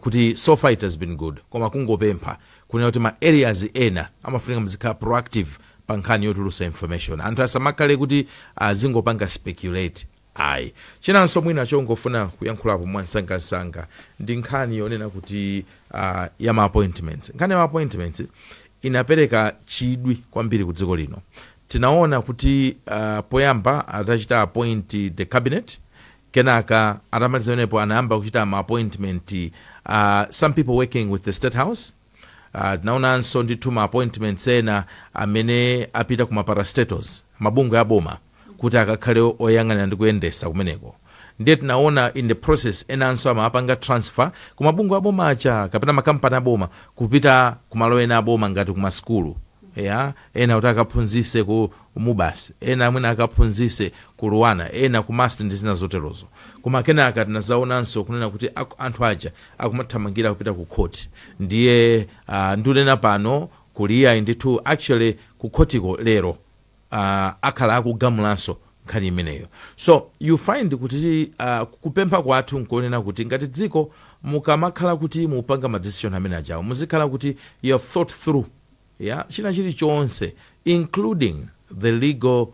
kuti so far it has been good. Koma kungopempha kunena kuti ma areas ena amafunika muzikhala proactive pa nkhani yotulusa information, anthu asamakhale kuti azingopanga speculate, ayi. Chinanso mwina chongofuna kuyankhulapo mwansangasanga ndi nkhani yonena kuti ya ma appointments. Nkhani ya ma appointments inapereka chidwi kwambiri ku dziko lino. Tinaona kuti poyamba atachita appoint the cabinet, kenaka atamaliza pamenepo anayamba kuchita ma appointment, some people working with the State House. Tinaonanso ndithu ma appointments ena amene apita ku ma parastatals, mabungwe aboma, kuti akakhale oyang'anira ndi kuyendesa kumeneko. Ndiye tinaona in the process enanso amapanga transfer ku mabungwe aboma aja kapena makampani aboma kupita kumalo ena aboma ngati kumasukulu ya ena, kuti akaphunzise ku MUBAS, ena amwene akaphunzise ku LUANAR, ena ku MUST ndi zina zoterozo. Koma kenaka tinazaonanso kunena kuti anthu aja akumathamangira kupita ku court. Ndiye ndikunena pano kuliya ndithu, actually ku khotiko lero akhala akugamulanso nkhani imeneyo. So you find kuti kupempha kwathu nkonena kuti ngati dziko mukamakhala kuti mupanga ma decision amene ajawo, muzikhala kuti you have thought through ya china chilichonse, including the legal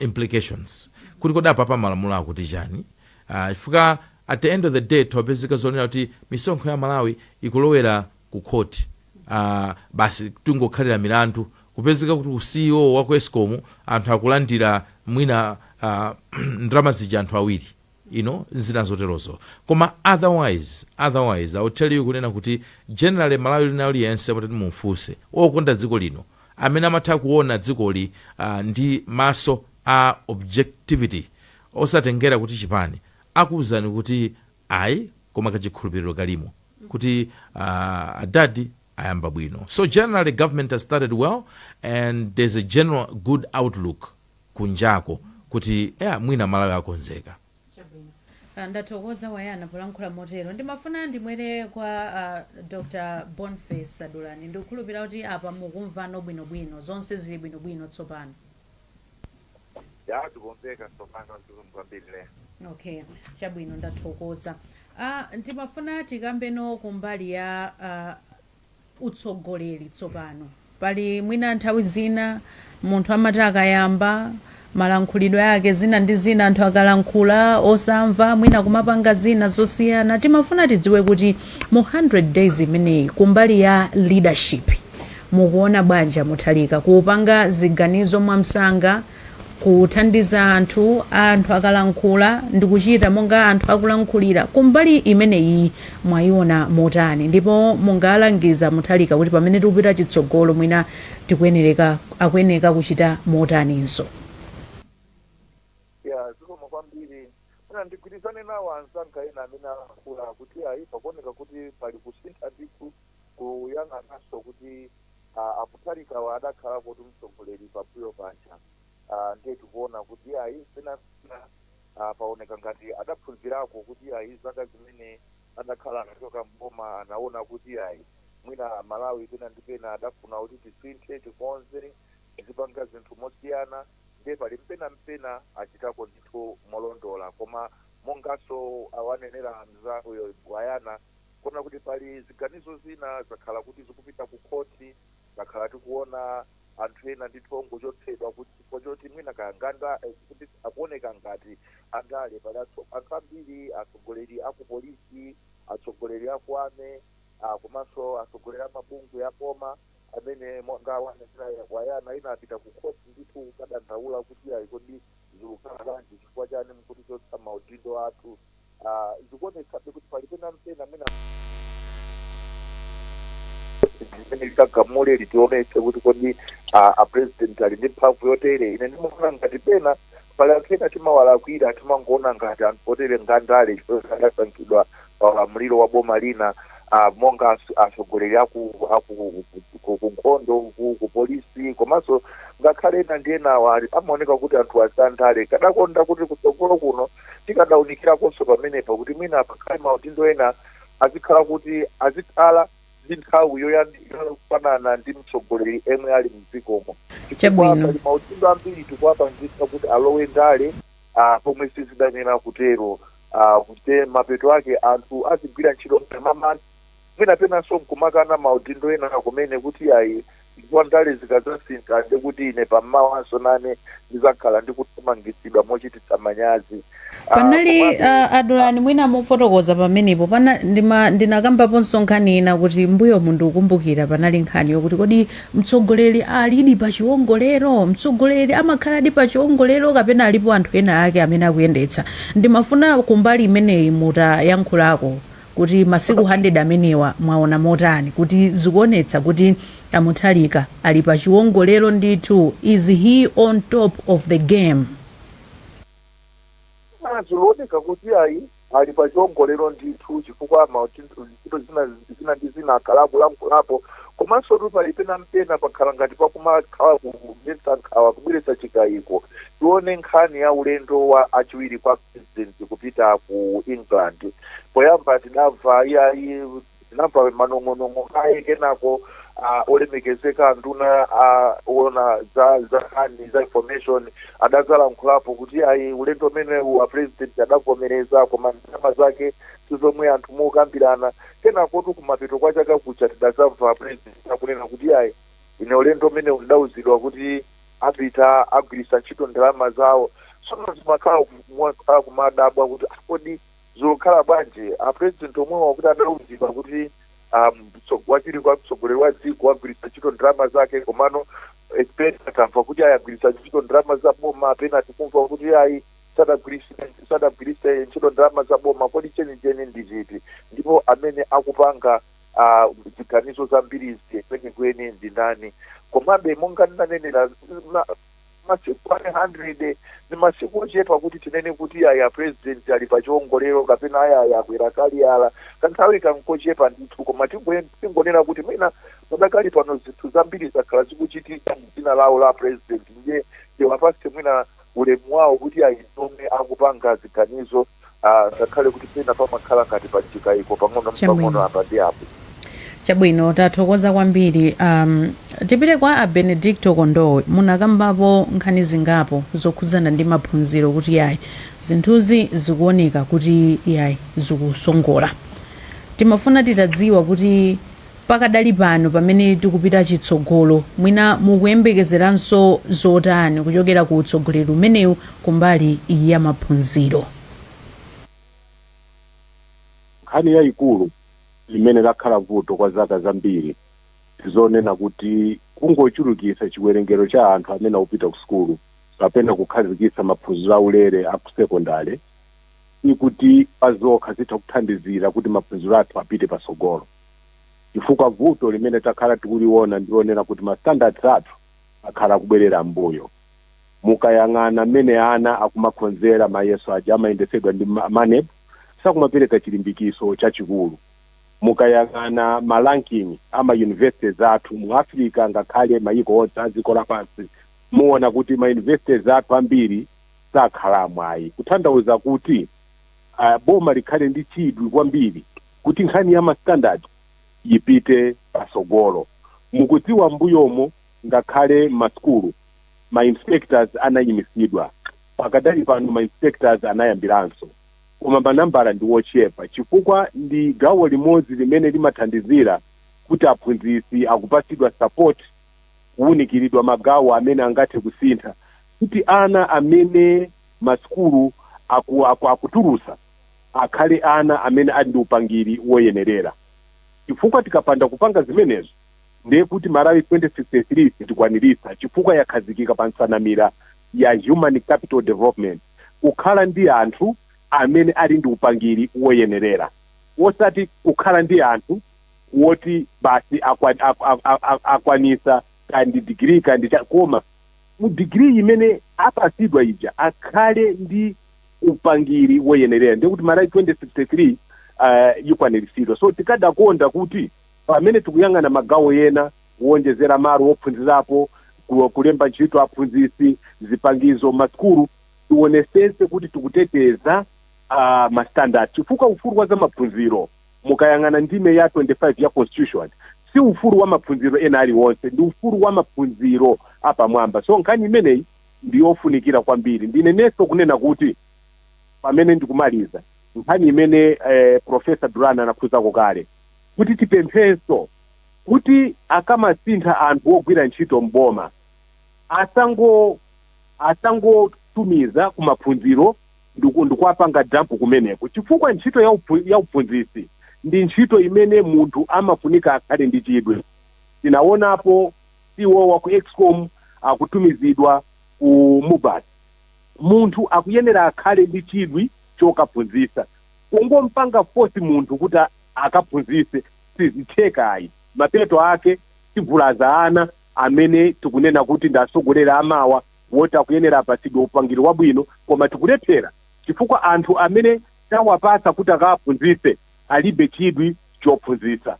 implications, kuti kodi apapa malamulo akuti chani? Chifukwa at the end of the day tawapezeka zonena kuti misonkho ya Malawi ikulowera ku khoti, basi tingokhalira milandu, kupezeka kuti ku CEO wa ku ESCOM anthu akulandira mwina ndalama zija anthu awiri, zina zoterozo. Koma otherwise I will tell you kunena kuti generally Malawi lina aliyense kuti mumfunse okonda dziko lino, amene amatha kuona dzikoli ndi maso a objectivity, osatengera kuti chipani, akuwuzani kuti ayi, koma kachikhulupiriro kalimo kuti adadi ayamba bwino. So generally government has started well and there's a general good outlook kunjako kuti yeah, mwina Malawi akonzeka. Ndathokoza Wayana polankhula motero. Ndimafuna ndibwere kwa Dr Boniface Sadulani. Ndikukhulupirira kuti apa mukumvano bwinobwino, zonse zili bwinobwino tsopano. Ya, tikumveka tsopano, kwambiri le. Okay, chabwino, ndathokoza. Ndimafuna tikambeno kumbali ya utsogoleri tsopano. Pali mwina nthawi zina munthu amati akayamba malankhulidwe ake, zina ndi zina, anthu akalankhula osamva, mwina kumapanga zina zosiyana. Timafuna tidziwe kuti mu 100 days imeneyi, kumbali ya leadership, mukuona bwanji Mutharika kupanga ziganizo mwamsanga, kuthandiza anthu, anthu akalankhula ndi kuchita monga anthu akulankhulira? Kumbali imeneyi mwayiona motani, ndipo mungalangiza Mutharika kuti pamene tikupita chitsogolo mwina tikuyenereka, akuyeneka kuchita motaninso? Ya, zikomo kwambiri. Mwina ndigwirizane nawo anzanga ena amene alankhula kuti ayi, pakuoneka kuti pali kusintha ndithu, kuyang'ananso kuti a Mutharikawa adakhala kuti mtsogoleri pambuyo paja, ndiye tikuona kuti ayi, pena paoneka ngati adaphunzirako kuti ayi, zaka zimene adakhala akachoka mboma anaona kuti ayi, mwina Malawi pena ndi pena adafuna kuti tisinthe, tikonze, tizipanga zinthu mosiyana. Ndiye pali mpena mpena achitako ndithu molondola. Koma monganso awanenera mzakuyo Wayana, kuona kuti pali ziganizo zina zakhala kuti zikupita ku khoti, zakhala tikuona anthu ena ndithu ongochotsedwa kuti chifukwa choti mwina kanganda kuti akuoneka ngati andale. Pali anthu ambiri, atsogoleri aku polisi, atsogoleri aku army, komanso atsogoleri amabungwe aboma. Amene monga wanachira wayana ina apita ku court ndithu kukadandaula kuti ayi, kodi zikukhala bwanji? Chifukwa chani mukutichotsa maudindo athu? Zikuonetsabe kuti pali pena mpena amene limene likagamule litionetse kuti kodi a president ali ndi mphamvu yotere. Ine ndimaona ngati pena pali anthu ena timawalakwira, timangoona ngati anthu otere ngandale chifukwa adasankhidwa pa ulamuliro wa boma lina, monga atsogoleri aku ku nkhondo, ku polisi, komanso ngakhale ena ndi enawa amaoneka kuti anthu asandale. Kadakonda kuti kutsogolo kuno tikadawunikirakonso pamenepa kuti mwina pakhale maudindo ena azikhala kuti azikhala ndi nthawi yofanana ndi mtsogoleri emwe ali mdzikomo, chifukwa pali maudindo ambiri tikuwapangitsa kuti alowe ndale, pomwe sizidanena kutero, kuti mapeto ake anthu azigwira ntchito mamani, mwina penanso nkumakana maudindo ena kumene kuti ayi, chifukwa ndale zikadzasintha ndekuti ine pammawanso nane ndizakhala ndikuthamangitsidwa mochititsa manyazi. Panali Komabe Adulani, mwina mufotokoza pamenepo pana ndinakambaponso nkhani ina kuti mbuyo ndikukumbukira panali nkhani yokuti kodi mtsogoleri alidi pa chiwongolero, mtsogoleri amakhaladi pa chiwongolero kapena alipo anthu ena ake amene akuyendetsa? Ndimafuna kumbali imeneyi mutayankhulako kuti masiku 100 amenewa mwaona motani, kuti zikuonetsa kuti a Mutharika ali pa chiwongolero ndithu? Is he on top of the game? Zikuoneka kuti ayi, ali pa chiwongolero ndithu, chifukwa ntchito zina zina ndi zina akhala akulankhulapo. Komanso tu pali pena mpena pakhala ngati pakumakhala kubweretsa nkhawa, kubweretsa chikayiko. Tione nkhani ya ulendo wa achiwiri kwa president kupita ku England. Poyamba tinamva iyayi, tinamva manong'onong'o kaye, kenako olemekezeka nduna ona za nkhani za information adazalankhulapo kuti ayi, ulendo umenewu a president adavomereza, koma ndalama zake sizomwe anthu mukambirana. Kenakotu kumapeto kwa chaka kuja tidazamva president akunena kuti ayi, ine ulendo umenewu ndidawuzidwa kuti apita agwiritsa ntchito ndalama zawo. Tsono zimakhala kumadabwa kuti ah, kodi zikukhala bwanji? A president omwewa kuti adawuzidwa kuti wachiwiri kwa mtsogoleri wa dziko agwiritsa ntchito ndalama zake, komano pena tamva kuti ayi, agwiritsa ntchito ndalama za boma, pena tikumva kuti ayi, sadagwiritse ntchito ndalama za boma. Kodi chenicheni ndi chiti? Ndipo amene akupanga ziganizo zambirizi kwenikweni ndi ndani? Komabe monga ndinanenera, masiku 100 ndi masiku ochepa kuti tinene kuti aya president ali pa chiwongolero kapena aya akwera kaliyala. Kanthawi kankochepa ndithu, koma tingonena kuti mwina padakali pano zinthu zambiri zakhala zikuchitika mdzina lawo la president, ndiye tiwapatse mwina ulemu wawo kuti ayi, omwe akupanga ziganizo, ngakhale kuti pena pamakhala ngati pachikayiko pang'ono pang'ono apa ndi apo. Chabwino, tathokoza kwambiri. Tipite kwa a Benedicto Kondowe. Munakambapo nkhani zingapo zokhudzana ndi maphunziro kuti yayi, zinthuzi zikuoneka kuti yayi, zikusongola. Timafuna titadziwa kuti pakadali pano pamene tikupita chitsogolo, mwina mukuyembekezeranso zotani kuchokera ku utsogoleri umenewu kumbali ya maphunziro? Nkhani yayikulu limene lakhala vuto kwa zaka zambiri zonena kuti kungochulukitsa chiwerengero cha anthu amene akupita ku sukulu kapena kukhazikitsa maphunziro aulere a ku sekondale ikuti pazokha zitha kuthandizira kuti maphunziro athu apite patsogolo, chifukwa vuto limene takhala tikuliona ndilonena kuti ma standards athu akhala akubwerera mbuyo. Mukayang'ana mmene ana akumakhonzera mayeso aja amayendetsedwa ndi MANEB, sakumapereka chilimbikiso chachikulu. Mukayang'ana ma ranking ama universities athu mu Africa, ngakhale mayiko onse a dziko lapansi, muona kuti ma universities athu ambiri sakhalamo ayi. Kutanthauza kuti boma likhale ndi chidwi kwambiri kuti nkhani ya ma standard ipite pasogolo. Mukudziwa mbuyomo ngakhale masukulu ma inspectors anayimisidwa. Pakadali pano ma inspectors anayambiranso, koma manambala ndi wochepa, chifukwa ndi gawo limodzi limene limathandizira kuti aphunzitsi akupatsidwa support, kuwunikiridwa magawo amene angathe kusintha kuti ana amene masukulu akutulusa akhale ana amene ali ndi upangiri woyenerera, chifukwa tikapanda kupanga zimenezo Ndiye kuti Malawi 2063 sitikwaniritsa, chifukwa yakhazikika pa nsanamira ya human capital development, kukhala ndi anthu amene ali ndi upangiri woyenerera, osati kukhala ndi anthu woti basi akwanisa kandi digiri kandi koma mu digiri imene apasidwa ija akhale ndi upangiri woyenerera. Ndiye kuti Malawi 2063 ikwaniritsidwa. So tikadakonda kuti pamene tikuyang'ana magawo ena, kuwonjezera malo wophunzirapo, kulemba ntchito aphunzitsi, zipangizo masukulu, tionesese kuti tikuteteza ma standard, chifukwa ufulu wa zamaphunziro, mukayang'ana ndime ya 25 ya Constitution, si ufulu wa maphunziro ena aliwonse, ndi ufulu wa maphunziro apamwamba. So nkhani imeneyi ndiyofunikira kwambiri. Ndinenenso kunena kuti pamene ndikumaliza, nkhani imene Professor Duran anakhuzako kale, kuti tipemphenso kuti akamasintha anthu ogwira ntchito mboma, asangotumiza kumaphunziro ndikuwapanga dump kumeneko, chifukwa ntchito ya uphunzitsi ndi ntchito imene munthu amafunika akhale ndi chidwi. Tinaonapo CEO wa ku Excom akutumizidwa ku MUBAS. Munthu akuyenera akhale ndi chidwi chokaphunzitsa. Kungompanga force munthu kuti akaphunzitse sizitheka ayi. Mapeto ake tivulaza ana amene tikunena kuti ndi asogolera amawa, woti akuyenera apatsidwe upangiri wabwino, koma tikulephera chifukwa anthu amene tawapatsa kuti akaphunzitse alibe chidwi chophunzitsa.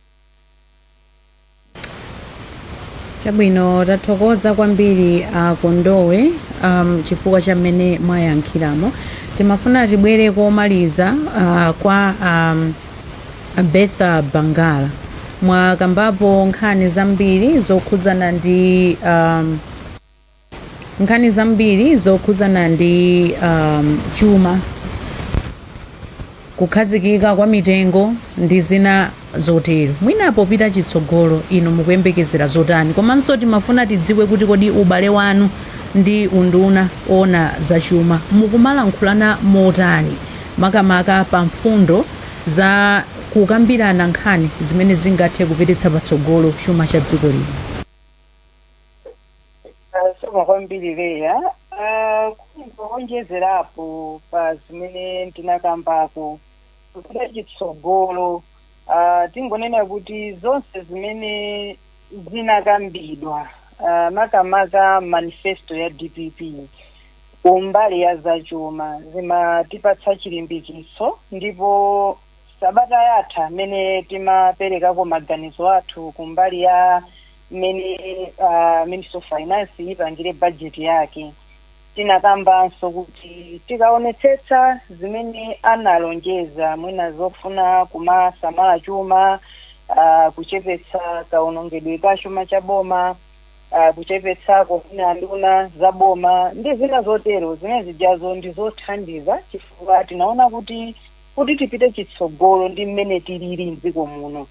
Chabwino, tathokoza kwambiri a Kondowe chifukwa cha mmene mwayankhiramo. Timafuna tibwere komaliza kwa Bertha Bangara. Mwakambapo nkhani zambiri zokhuzana ndi chuma, kukhazikika kwa mitengo ndi zina zotero. Mwina popita chitsogolo inu mukuyembekezera zotani? Komanso timafuna tidziwe kuti kodi ubale wanu ndi unduna ona zachuma mukumalankhulana motani, makamaka pa mfundo za kukambirana nkhani zimene zingathe kupititsa patsogolo chuma cha dziko lino? Zikomo kwambiri, Leya. Kungonjezerapo pa zimene ndinakambako, kupita chitsogolo, tingonena kuti zonse zimene zinakambidwa, makamaka manifesto ya DPP kumbali ya zachuma, zimatipatsa chilimbikitso. Ndipo sabata yatha mmene timaperekako maganizo athu kumbali ya mmene Minister of Finance ipangire budget yake, tinakambanso kuti tikaonetsetsa zimene analonjeza, mwina zofuna kumasamala chuma, kuchepetsa kaonongedwe ka chuma cha boma, kuchepetsako mwina nduna za boma ndi zina zotero, zimene zijazo ndi zothandiza, chifukwa tinaona kuti tipite chitsogolo ndi mmene tilili mdziko muno,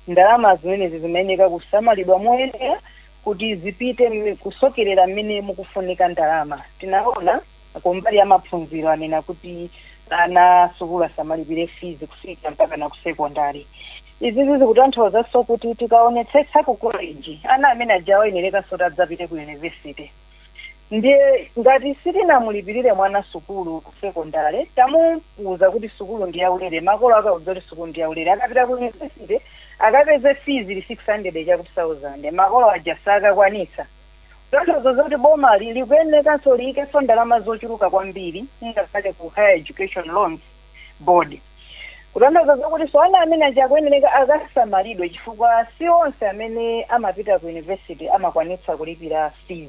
ndalama zimenezi zimayeneka kusamalidwa moyenera kuti zipite kusokerera mmene mukufunika ndalama. Tinaona kumbali ya maphunziro, anena kuti ana sukulu asamalipire fees kufika mpaka na ku secondary. Izizi zikutanthauzanso kuti tikaonetsetsa ku college, ana amene aja ayenerekanso kuti adzapite ku university. Ndiye ngati sitinamulipirire mwana sukulu ku secondary, tamuwuza kuti sukulu ndi yaulere, makolo akauza kuti sukulu ndi yaulere, akapita ku university akapeze fees ili 600 chakuti 1000, makolo aja sakakwanitsa. Kutanthauza zoti bomali likuyenekanso liyikenso ndalama zochuluka kwambiri ngakhale ku Higher Education Loans Board. Kutanthauza zokuti so ana amene aja akuyenereka akasamalidwe, chifukwa si onse amene amapita ku university amakwanitsa kulipira fees.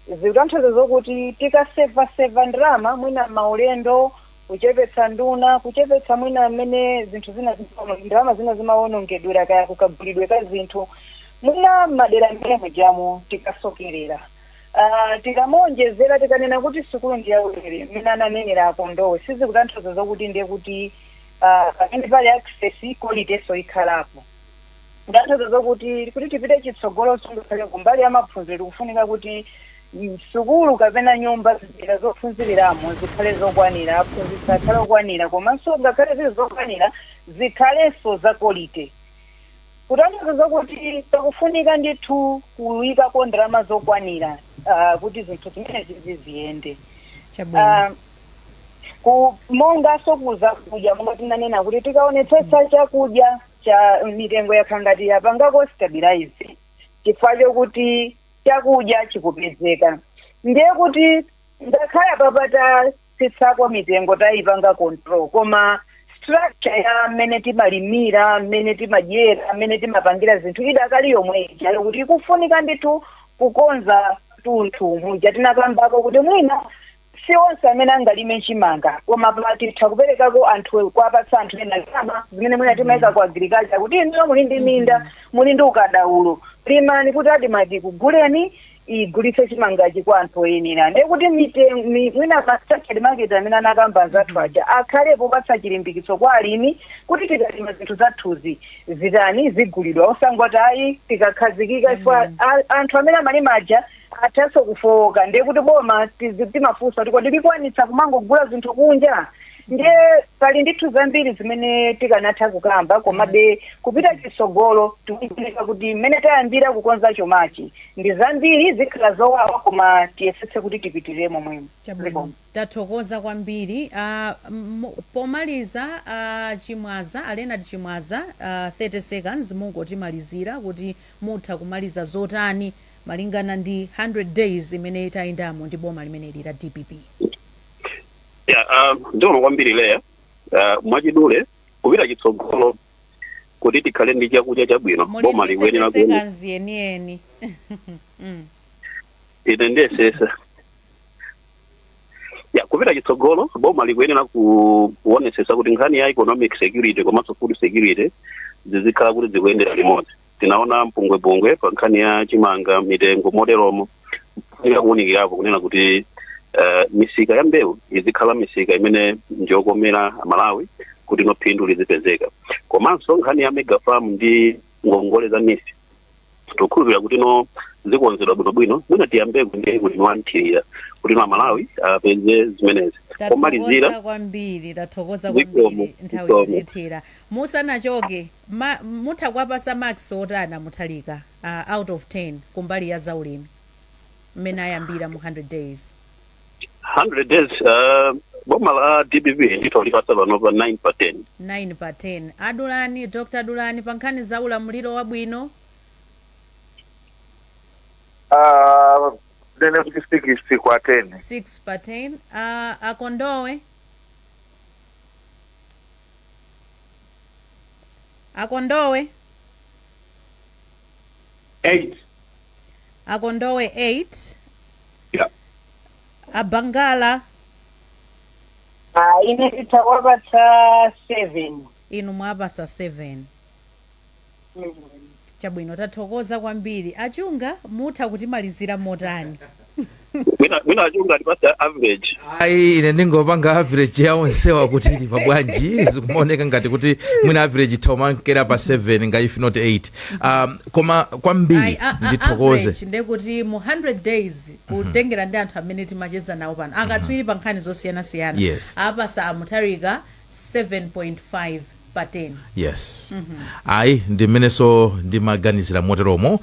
Zikutanthauza zokuti tikasevaseva ndalama mwina maulendo, kuchepetsa nduna, kuchepetsa mwina mmene zinthu zina ndalama zina zimawonongedwera, kaya kukagulidwe ka zinthu mwina madera mmene mujamo, tikasokerera, tikamaonjezera, tikanena kuti sukulu ndi yaulere mmene ananenera Akondowe, sizikutanthauza zokuti ndiye kuti pamene pali access, quality so ikhalapo. Kutanthauza zokuti kuti tipite chitsogolo, ngakhale kumbali ya maphunziro, tikufunika kuti sukulu kapena nyumba zida zophunziriramo zikhale zokwanira, aphunzitsi akhale okwanira, komanso ngakhale zili zokwanira, zikhalenso za quality. Kutanthauza kuti pakufunika ndithu kuyikako ndalama zokwanira kuti zinthu zimenezi ziyende. Chabwino. Ku monganso kuzakudya, monga tinanena kuti tikaonetsetsa chakudya cha mitengo yakhala ngati yapangako stabilize chifukwa chokuti chakudya chikupezeka, ndiye kuti ngakhale apapa tatsitsako mitengo, tayipanga control, koma structure ya mmene timalimira, mmene timadyera, mmene timapangira zinthu idakali yomwe ija, kuti ikufunika ndithu kukonza tunthu muja tinakambako kuti mwina si onse amene angalime chimanga, koma titha kuperekako anthu, kuwapatsa anthu ena ndalama zimene mwina timayika ku agriculture kuti inuyo muli ndi minda, muli ndi ukadaulo, limani kuti ADMARC kuguleni, igulitse chimangachi kwa anthu oyenera. Ndiye kuti mwina ma structured market amene anakamba anzathu aja akhalepo kupatsa chilimbikitso kwa alimi kuti tikalima zinthu zathuzi zitani, zigulidwa, osangoti ayi, tikakhazikika ifwa anthu amene amalima aja athanso kufowoka. Ndiye kuti boma timafunsa kuti kodi likwanitsa kumangogula zinthu kunja? Ndiye pali ndithu zambiri zimene tikanatha kukamba, komabe kupita chitsogolo tikuoneka kuti mmene tayambira kukonza chumachi ndi zambiri zikhala zowawa, koma tiyesetse kuti tipitirire momwemo. Chabwino, tathokoza kwambiri. Pomaliza, Chimwaza, a Leonard Chimwaza, 30 seconds, mungotimalizira kuti mutha kumaliza zotani malingana ndi 100 days imene tayendamo ndi boma limeneli la DPP? Yeah, ndiona kwambiri leya. Mwachidule, kupita chitsogolo kuti tikhale ndi chakudya chabwino, muli boma ndi likuyenera 30 seconds yeniyeni. Ine ndiyesesa ya kupita chitsogolo, boma likuyenera kuonesesa kuti nkhani ya economic security komanso food security zizikhala kuti zikuyendera limodzi. Tinaona mpungwepungwe pa nkhani ya chimanga, mitengo moteromo. Kufunika kuwunikirapo kunena kuti misika ya mbewu izikhala misika imene ndiyokomera Malawi kuti no phindu lizipezeka. Komanso nkhani ya mega farm ndi ngongole za NEEF, tikukhulupirira kuti no zikonzedwa bwinobwino. Mwina tiyambeko ndi ulimi wa mthirira kuti no Amalawi apeze zimenezi. Pomalizira, Tathokoza kwambiri, tathokoza Zikomo, kwambiri. Nthawi zikomo. yatithera. Musanachoke, mutha kuwapasa marks otani a Mutharika, out of 10, kumbali ya zaulimi mmene ayambira mu 100 days? 100 days, boma la DPP ndithu lipasa panopa 9 pa 10. 9 pa 10. Adulani, Dr Dulani, pa nkhani za ulamuliro wabwino? Nene kuti 6 kwa 10. 6 pa 10. Akondowe, Akondowe? 8. Akondowe 8. Yeah. Abangala? Ah, ine nditha kuwapatsa 7. Inu mwapasa 7. Chabwino, tathokoza kwambiri. Achunga, mutha kutimalizira motani? Mwina Achunga atipasa average. Ayi, ine ndingopanga average ya onsewa kuti ili pabwanji. Zikumaoneka ngati kuti mwina average ithaomankera pa 7 nga if not 8, koma kwambiri Ayi, ndithokoze. Average ndekuti mu 100 days, kutengera ndi anthu amene timacheza nawo pano, akatswiri pa nkhani zosiyanasiyana, apasa a Mutharika 7.5 pa 10. Yes, ayi, ndimenenso ndimaganizira moteromo.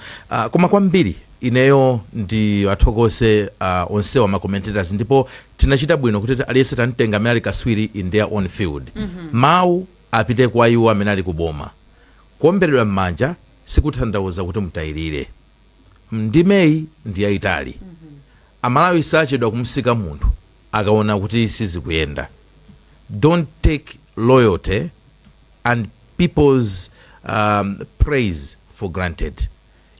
Koma kwambiri ineyo ndi athokoze onsewa ma commentators, ndipo tinachita bwino kuti aliyense tamtenga amene ali kaswiri in their own field. Mawu apite kwa iwo amene ali kuboma. Kuomberedwa m'manja sikutanthauza kuti mutayirire. Ndimeyi ndi yayitali. Amalawi sachedwa kumsika munthu akaona kuti sizikuyenda. Don't take loyalty and people's praise for granted.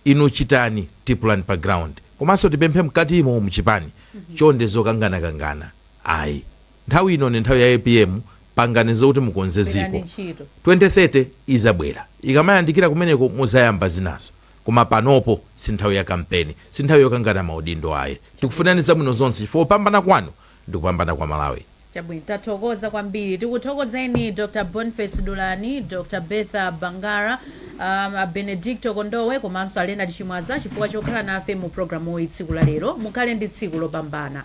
Inu chitani tipulani pa ground, komanso tipemphe mkatimo muchipani, chonde, zokanganakangana ayi. Nthawi ino ndi nthawi ya APM. Pangani zokuti mukonze Gwirani ziko. ntchito. 2030 izabwera, ikamayandikira kumeneko muzayamba zinazo, koma panopo si nthawi ya kampeni, si nthawi yokangana maudindo ayi. Tikufunani zabwino zonse, chifukwa kupambana kwanu ndi kupambana kwa Malawi. Chabwino, tathokoza kwambiri. Tikuthokozeni Dr Boniface Dulani, Dr Betha Bangara, Benedicto Kondowe komanso a Leonard Chimwaza chifukwa chokhala nafe mu programuyi tsiku la lero. Mukhale ndi tsiku lopambana.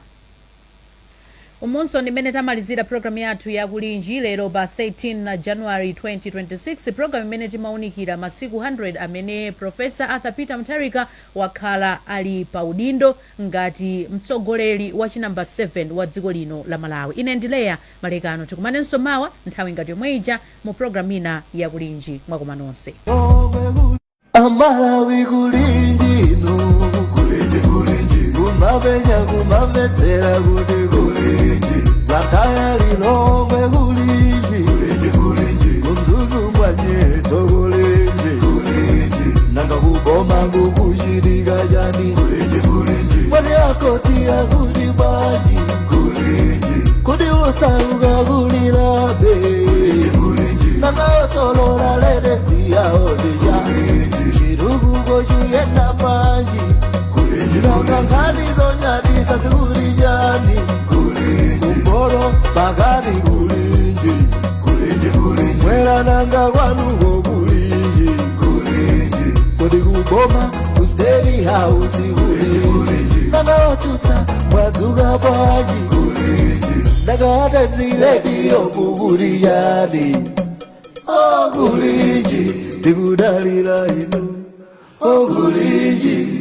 Umunso ndimene tamalizira programu yathu ya Kulinji lero pa 13 January 2026, programu imene timaunikira masiku 100 amene Professor Arthur Peter Mutharika wakhala ali pa udindo ngati mtsogoleri wa chinamba 7 wa dziko lino la Malawi. Ine ndi Leya Malekano. Tikumanenso mawa nthawi ngati yomwe ija mu programu ina ya Kulinji. Mwakoma nonse. Amalawi, kulinji inu, kulinji, kulinji, kumapenya kumamvetsera kuti kulinji, Blantyre, Lilongwe, kulinji, kulinji, kulinji, kuMzuzu mwanyeto, kulinji, kulinji, nanga kuboma kukuchitika chani? Kulinji, kulinji, mwani akoti akuti bwanji? Kulinji, kuti usauka kulilabe? Kulinji, nanga osolola latest yawo ndija chitukuko chuyenda panji? Nanga nkhani zonyadisa zikuli chani? Kumporo pakati, kulinji, mwera nanga kwanuko, kulinji, kodi kuboma ku State House, kulinji, nanga otsutsa mwadzuka bwanji? Nanga Times Radio kukuli chani? Okulinji, tikudalira inu, okulinji.